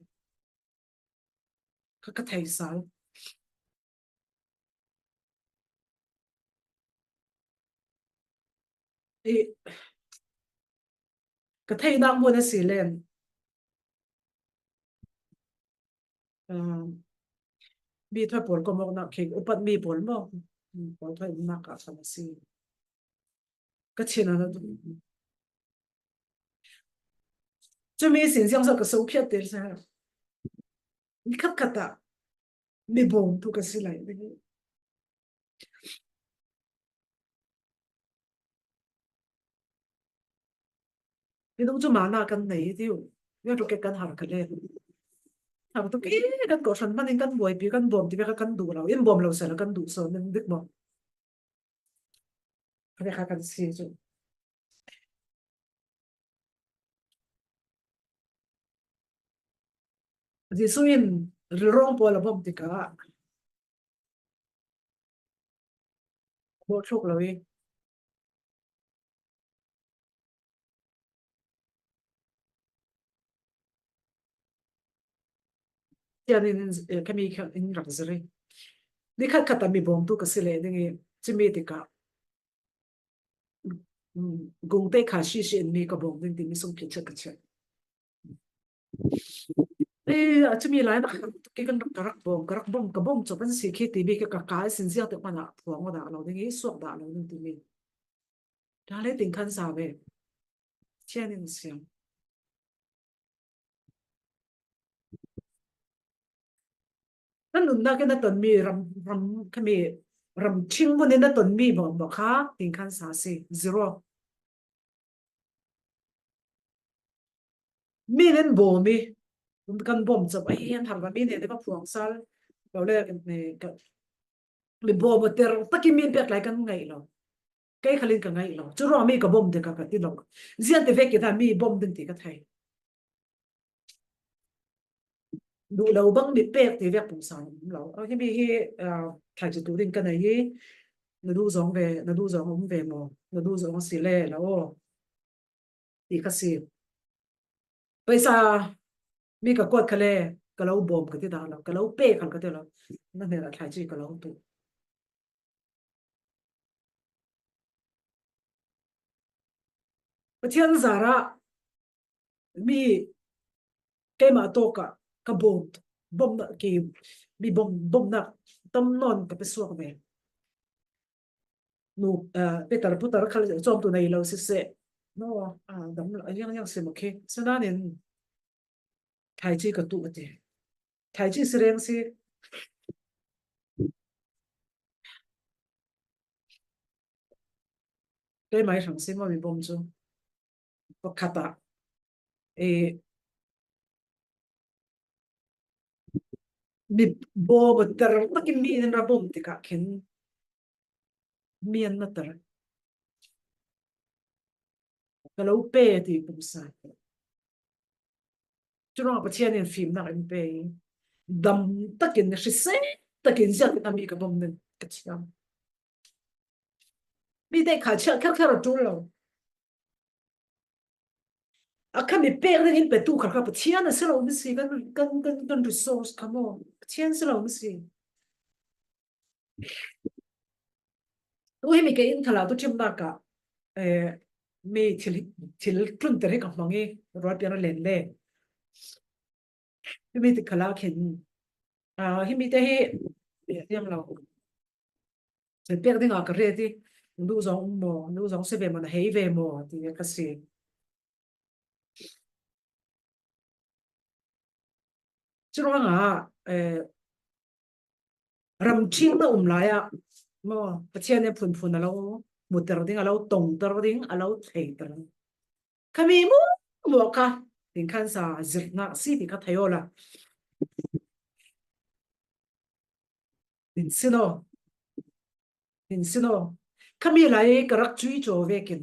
Ka, ka thei sal. I, ka theinak hmun a si len, ah, mi thawi pawl kawmawknak khi upat mi pawl maw? Pawl thawi umnak ah khan a si. Ka chin a na duh. Cumi sin ziangso ka so phiat tel sa. Ni khat khat ah mi bawm tu ka si lai. Ni dong cu mana kan nei tiu. Ni tu ke kan har ka le. Har tu ke kan kawhhran hmanh in kan buaipi, kan bawm ti ve kha kan duh lo. In bawm lo sela kan duh so ning dik maw? Ka ve kha kan si cu. Jesuh in rilrawng pawl a bawmh tikah a bawh thluk lo i, tian in, in, eh, khami kha in rak zir i, ni khat khat a mi bawmtu ka si leh ding i, cumi tikah, mm, gungte kha sisi in mi ka bawm ding timi sung phiat chiat ka chiat. Eh, a chumi lai na kei kan ka rak bom, ka rak bom, ka bom chop an si khi ti mi ka ka ka sin ziak te mana phuang dah lo ding, i suak dah lo ding ti mi. Dah le ting khan sa ve. Chian in siam. Kan nunnak in a ton mi ram, ram kha mi ram thing mun in a ton mi bom bom kha ting khan sa si. Zero. Mi nen bawm i, kan bawm chap a hian har va mi nen va phuang sal lo le, eh, ka, mi bawm a ter tak i mi pek lai kan ngaih lo. Kei khalin ka ngaih lo. Chu ruang mi ka bawm te ka, ka ti lo. Zian te vek i ta mi bawm ding ti ka thei. Duh lo bang mi pek ti vek pung sang lo. A hi mi hi, ah, thai chu tu ding ka nei hi. Na du zong ve, na du zong um ve mo. Na du zong si le lo. Ti ka si. Paisa mi ka kuat kha le, ka lo bawm ka ti dah lo, ka lo pe khan ka ti lo. Na hne la thlai chi ka lo tu. Pathian zara mi keima to ka, ka bawm, bawm na ki, mi bawm, bawm na tam non ka pe suak ve. Nu, ah, Peter, Peter khal chom tu nei lo si se. No, ah, dam lo, yang, yang si mo khi. Sananin, thai chi ka tu ati. Thai chi si reng si. Kei mai sang si mo mi bawm chu. Pakhat a. E, mi bawm a ter takin mi in ra bawm ti ka khin. Mi an na ter. Ka lo pe ti pum sa. Chu ruang Pathian in fimnak in pe. Dam takin, hrisel takin ziak in a mi ka bawm nen ka thiam. Mi te kha chiah kher kher a tul lo. A kha mi pek ding in pe tu kha kha Pathian a si lo mi si kan, kan, kan, kan resource kha mo. Pathian si lo mi si. Tu hi mi ke in thala tu thim na ka, eh, mi thil, thil tlun ter hi ka hmang i ruat pian a len le. Hi mi ti khala khin. Ah, hi mi te hi, eh, tiam lo. Thil pek ding a ka re ti. Du zong um mo, du zong se ve mo, na hei ve mo, ti ka si. Chu ruang a, eh, ram thing na um lai a, mo, Pathian e phun phun a lo, mu ter ding a lo, tong ter ding a lo, thei ter. Kha mi mu, mu kha, ting khan sa, zirna, si ti kha thei o la. Min sin o. Min sin o. Kha mi lai ka rak chui cho vekin.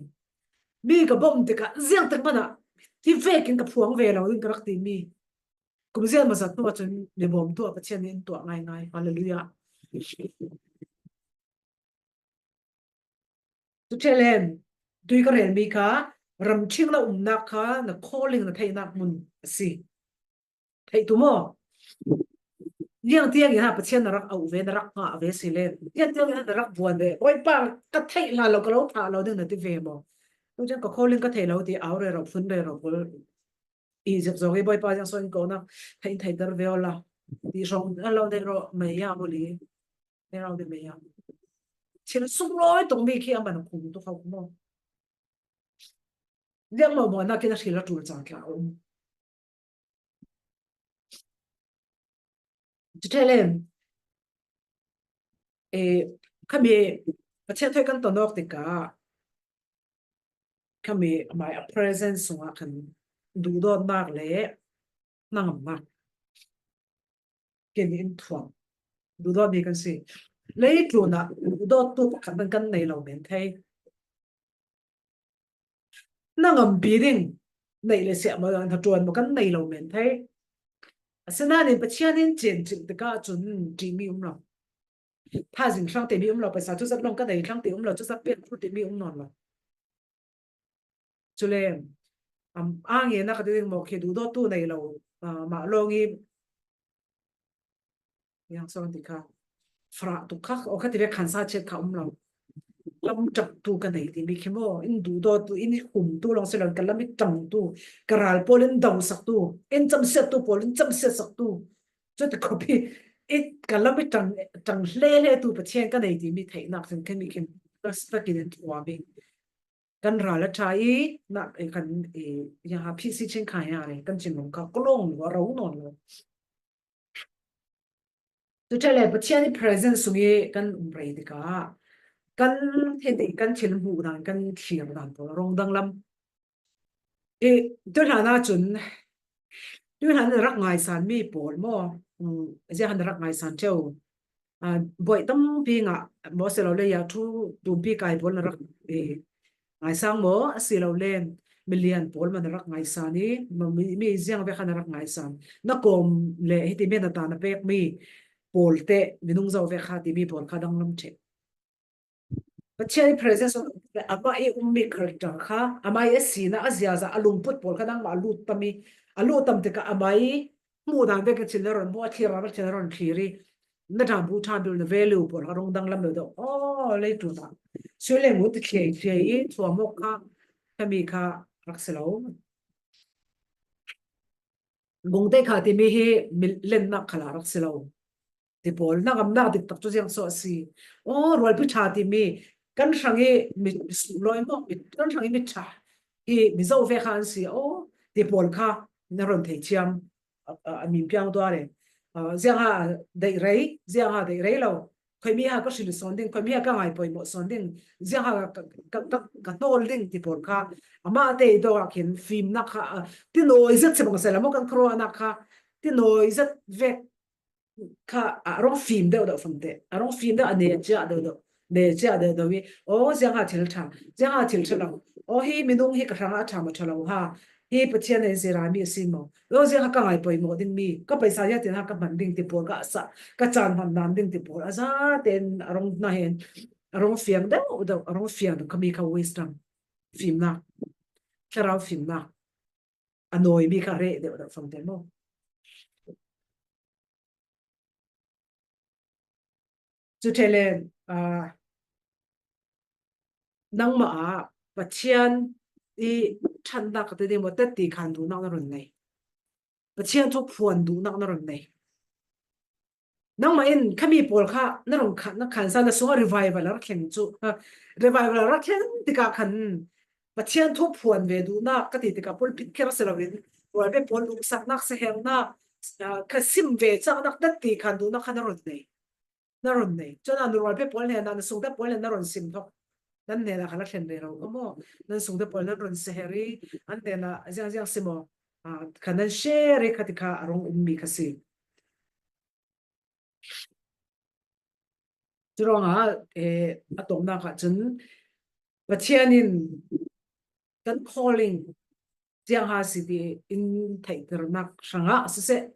Mi ka bawm te ka ziang tek mana. Ti vekin ka phuang ve lo, in ka rak ti mi. Kum zian ma zat tu a chun mi bawm tu a Pathian in tuah ngai ngai. Hallelujah. Tu thelen, tui ka rel mi kha, ram thing la umnak kha, na calling na theihnak mun a si. Thei tu maw? Liang tiang i ha Pathian na rak au ve, na rak ngah ve si le. Liang tiang i ha na rak buan ve. Oi pa, ka theih hla lo, ka lo thah lo ding na ti ve maw? Tu tiang ka calling ka thei lo ti au re ro, phun re ro, bul. I zep zong i Bawipa ziang so in ko na, thei, thei ter ve o la. Ti hrawng a lo nei ro, mei ya mo li. Nei ro de mei ya. Thil sung loi tong mi khi a man khum tu khau maw? Liang maw maw na ki na thil a tul chang tla um. Chu thelen, eh, kha mi, Pathian thoi kan to nok ti ka, kha mi, mai a presence sunga kan duhdawtnak le hnangamnak. Ken in thuam. Duhdawt mi kan si. Leitlunah duhdawttu pakhat kan nei lo men thei. Hnangampi ding neih le siah maw, hna ṭuan maw kan nei lo men thei. Asinain Pathian in cin cin tikah cun ṭih mi um lo. Thazing hlang ti mi um lo, paisa cuzat lawng ka nei hlang ti um lo, cuzat pek thu ti mi um nawn lo. Cule, am, a nge na ka ti ding maw khi duhdawttu nei lo, ah, mah lawng i Yang sawng ti kha. Fra tu kha, o kha ti ve khansa chet kha um lo. lam ṭangtu ka nei timi khi maw, in duhdawtu, in humtu lawng si lo, ka lam i ṭangtu, ka ral pawl in dosaktu, in camsiattu pawl in camsiatsaktu. Chuti khawpi, i ka lam i ṭang, ṭang hle hletu Pathian ka nei timi theihnak sin khami khin respect in thuam i. Kan ral a ṭha i, na, i kan, i, ya ha phisi chin kha ya le, kan chin lawng kha ka lawng lo, a ro nawn lo. Tu ṭha le Pathian i presence sung i kan um rei tikah, kan hiti, kan thil hmuh dan, kan thlir dan pawl a rong danglam. I, tu hlan ah cun, tu hlan in rak ngaisan mi pawl maw? Um, ziah in rak ngaisan ṭheu. Ah, buai tampi ngah maw si lo le, ya thu tumpi kai pawl na rak, eh, ngaisang maw? A si lo le, milian pawl man na rak ngaisan i, ma mi, mi ziang ve kha na rak ngaisan. Na kawm le hiti mi na ta na pek mi pawl te, minung zo ve kha timi pawl kha danglam ṭheh. Pathian i presence, amah i ummi character kha, amah i a sina, a ziaza, a lungput pawl kha nangmah a lut tam i, a lut tam tikah amah i hmuh dan vekin thil na ron hmuh, a thlir dan vekin thil na ron thlir i, na ṭhan bu ṭhan bil na value pawl kha rong danglam lo deuh. Aw, leitlun ah sui le ngun ti thliai thliai i thuam awk kha, khami kha rak si lo. Gungte kha timi hi mi lennak khalah rak si lo. Ti pawl, na ngamnak diktak cu ziang so a si. Aw, rualpi ṭha timi, kan hrang i mi, mi suloi maw, mi, kan hrang i mi ṭha i mi zo ve kha an si. Aw, ti pawl kha na ron thei thiam, a, a, a min piang tuah le. A, ziang ha deih rei, ziang ha deih rei lo. Khoimi ha ka hril sawn ding, khoimi ha ka ngai poimawh sawn ding, ziang ha ka, ka, ka, ka hnawl ding ti pawl kha. Amah te dawh ah khin fimnak kha, a, ti nawi zet si bang sela maw kan khuaruahnak kha, ti nawi zet vek kha a rong fim deuh deuh fangte. A rong fim deuh a ne ciah deuh deuh. Ne ciah deuh deuh i, aw, ziang ha thil ṭha, ziang ha thil ṭha lo. Aw, hi minung hi ka hrangah a ṭha maw ṭha lo ha. Hi Pathian in zira mi a si maw? Aw, ziang ha ka ngai poimawh ding mi, ka paisa ziah tin ha ka hman ding ti pawl ka sa, ka caan hman nan ding ti pawl. A za ten a rong na hen, a rong fiang deuh deuh, a rong fiang deuh khami kha wisdom. Fimnak. Thlarau fimnak. A nawi mi kha reh deuh deuh fangte maw? Cu ṭheh le, aa, nangmah ah Pathian i ṭhatnak ka ti ding maw, tetti khan duhnak na run nei. Pathian thu phuan duhnak na run nei. Nangmah in khami pawl kha na run khan, na khansa na sungah revival a rak thleng cu, ha, revival a rak thleng tikah khan Pathian thu phuan ve duhnak ka ti tikah pulpit kher a si loin rualpi pawl lungsaknak, sihengnak, ah, kha sim ve cangnak tetti khan duhnak kha na run nei. Na run nei. Cun a na rualpi pawl hnenah, na sungte pawl hnenah na run sim thok. Nan hnenah kha la thlen rero kha maw? Nan sungte pawl nan run si her i, an hnenah ziangziang si maw? Ah, kha nan share i kha ti kha a rung ummi kha si. Curuangah, eh, a tawpnak ah cun Pathian in kan calling ziang ha si ti in theihternak hrangah siseh,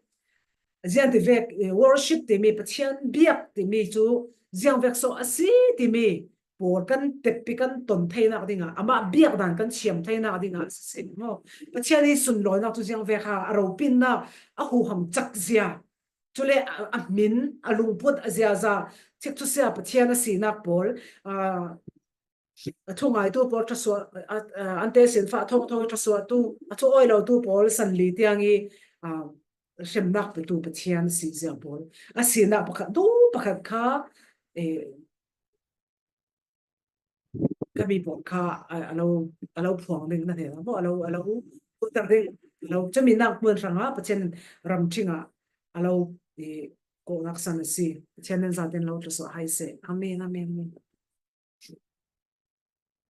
ziang ti vek, eh, worship timi, Pathian biak timi cu ziang vek so a si timi pawl kan teppi kan ton theinak dingah, amah biak dan kan thiam theinak dingah siseh maw? Pathian i sunlawinak cu ziang vek ha, a ropinnak, a huham cak zia. Cule a, a hmin, a lungput, a ziaza, thik thusia Pathian a sinak pawl, aa, a thu ngaitu pawl thluasuah, a, a, an tesin fah thawngthaw thluasuahtu, a thu awi lotu pawl sanli tiang i, aa, hremnak petu Pathian a si zia pawl. A sinak pakhat, tu pakhat kha, eh, khami pawl kha a, a lo, a lo phuang ding na hnenah maw, a lo, a lo putar ding, a lo cumi nak hmun hrangah Pathian ramṭhing ah a lo, eh, kawhnak san a si. Pathian nan zaten lo thluasuah hai seh. Amen, amen, amen.